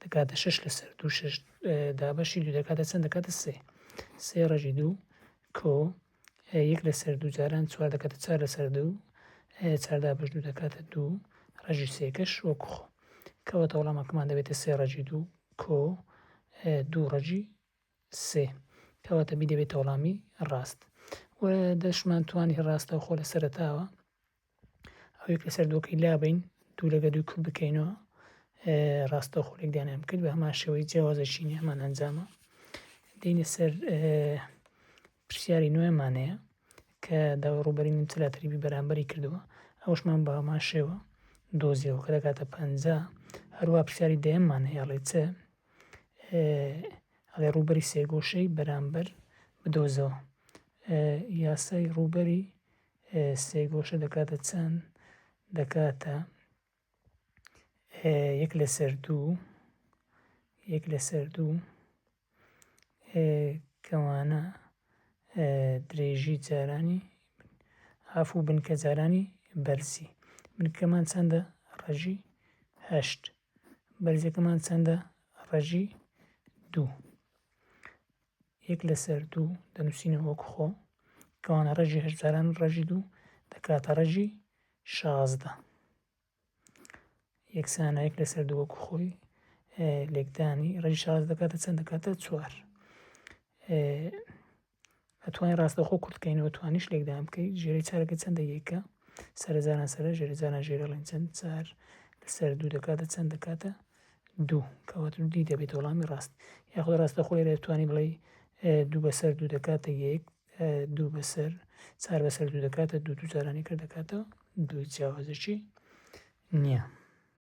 دەکاتە شەش لەسەر دوو شەش دابەشی دوو دەکاتە چەند؟ دەکاتە سێ سێ ڕەگی دوو کۆ یەک لەسەر دوو جاران چوار دەکاتە چوار لەسەر دوو چوار دابەش دوو دەکاتە دوو ڕەگی سێکەش وەکو خۆ کەواتە وەڵامەکەمان دەبێتە سێ ڕەگی دوو کۆ دوو ڕەگی سێ، کەواتە B دەبێتە وەڵامی ڕاست. و دەشمان توانی ڕاستەوخۆ لە سەرەتاوە ئەو یەک لەسەر دووەکەی لابەین دوو لەگە دوو کورت بکەینەوە ڕاستەوخۆ لێکدانیان بکرد بە هەمان شێوەی جیاوازەکی نیە هەمان ئەنجامە دێینە سەر پرسیاری نوێمان هەیە کە داوای ڕووبەری نیمچە لاتەریبی بەرامبەری کردووە ئەوشمان بە هەمان شێوە دۆزیەوە کە دەکاتە 50 هەروە پرسیاری دەیەممان هەیە ئەڵێ چ ئەڵێ ڕووبەری سێگۆشەی بەرامبەر بدۆزەوە یاسای ڕووبەری سێگۆشە دەکاتە چەند دەکاتە یەک لەسەر دوو یەک لەسەر دوو کەوانە درێژی جارانی ئاف و بنکە جارانی بەرزی بنکەمان چەندە ڕەژی هەشت بەرزەکەمان چەندە ڕەژی دوو یەک لەسەر دوو دەنووسینەوە وەک خۆ کەوانە ڕەژی هەشت جاران ڕەژی دوو دەکاتە ڕەژی 16 یەکسانە یەک لەسەر دوو وەکو خۆی لێکدانی ڕەگی 16 دەکاتە چەند دەکاتە چوار ئەتوانی ڕاستەوخۆ کورتکەینەوە توانیش لێکدان بکەیت ژێرەی چارەکە چەندە یەکە سەرە جاران سەرە ژێرە جاران ژێرە ڵێن چەند چار لەسەر دوو دەکاتە چەند دەکاتە دوو کەواتە D دەبێت وەڵامی ڕاست یاخود ڕاستەخۆ لێرە توانی بڵێ دوو بەسەر دوو دەکاتە یەک دوو بەسەر چار بەسەر دوو دەکاتە دوو دوو جارانی کرد دەکاتەوە دوو جیاوازێکی نییە.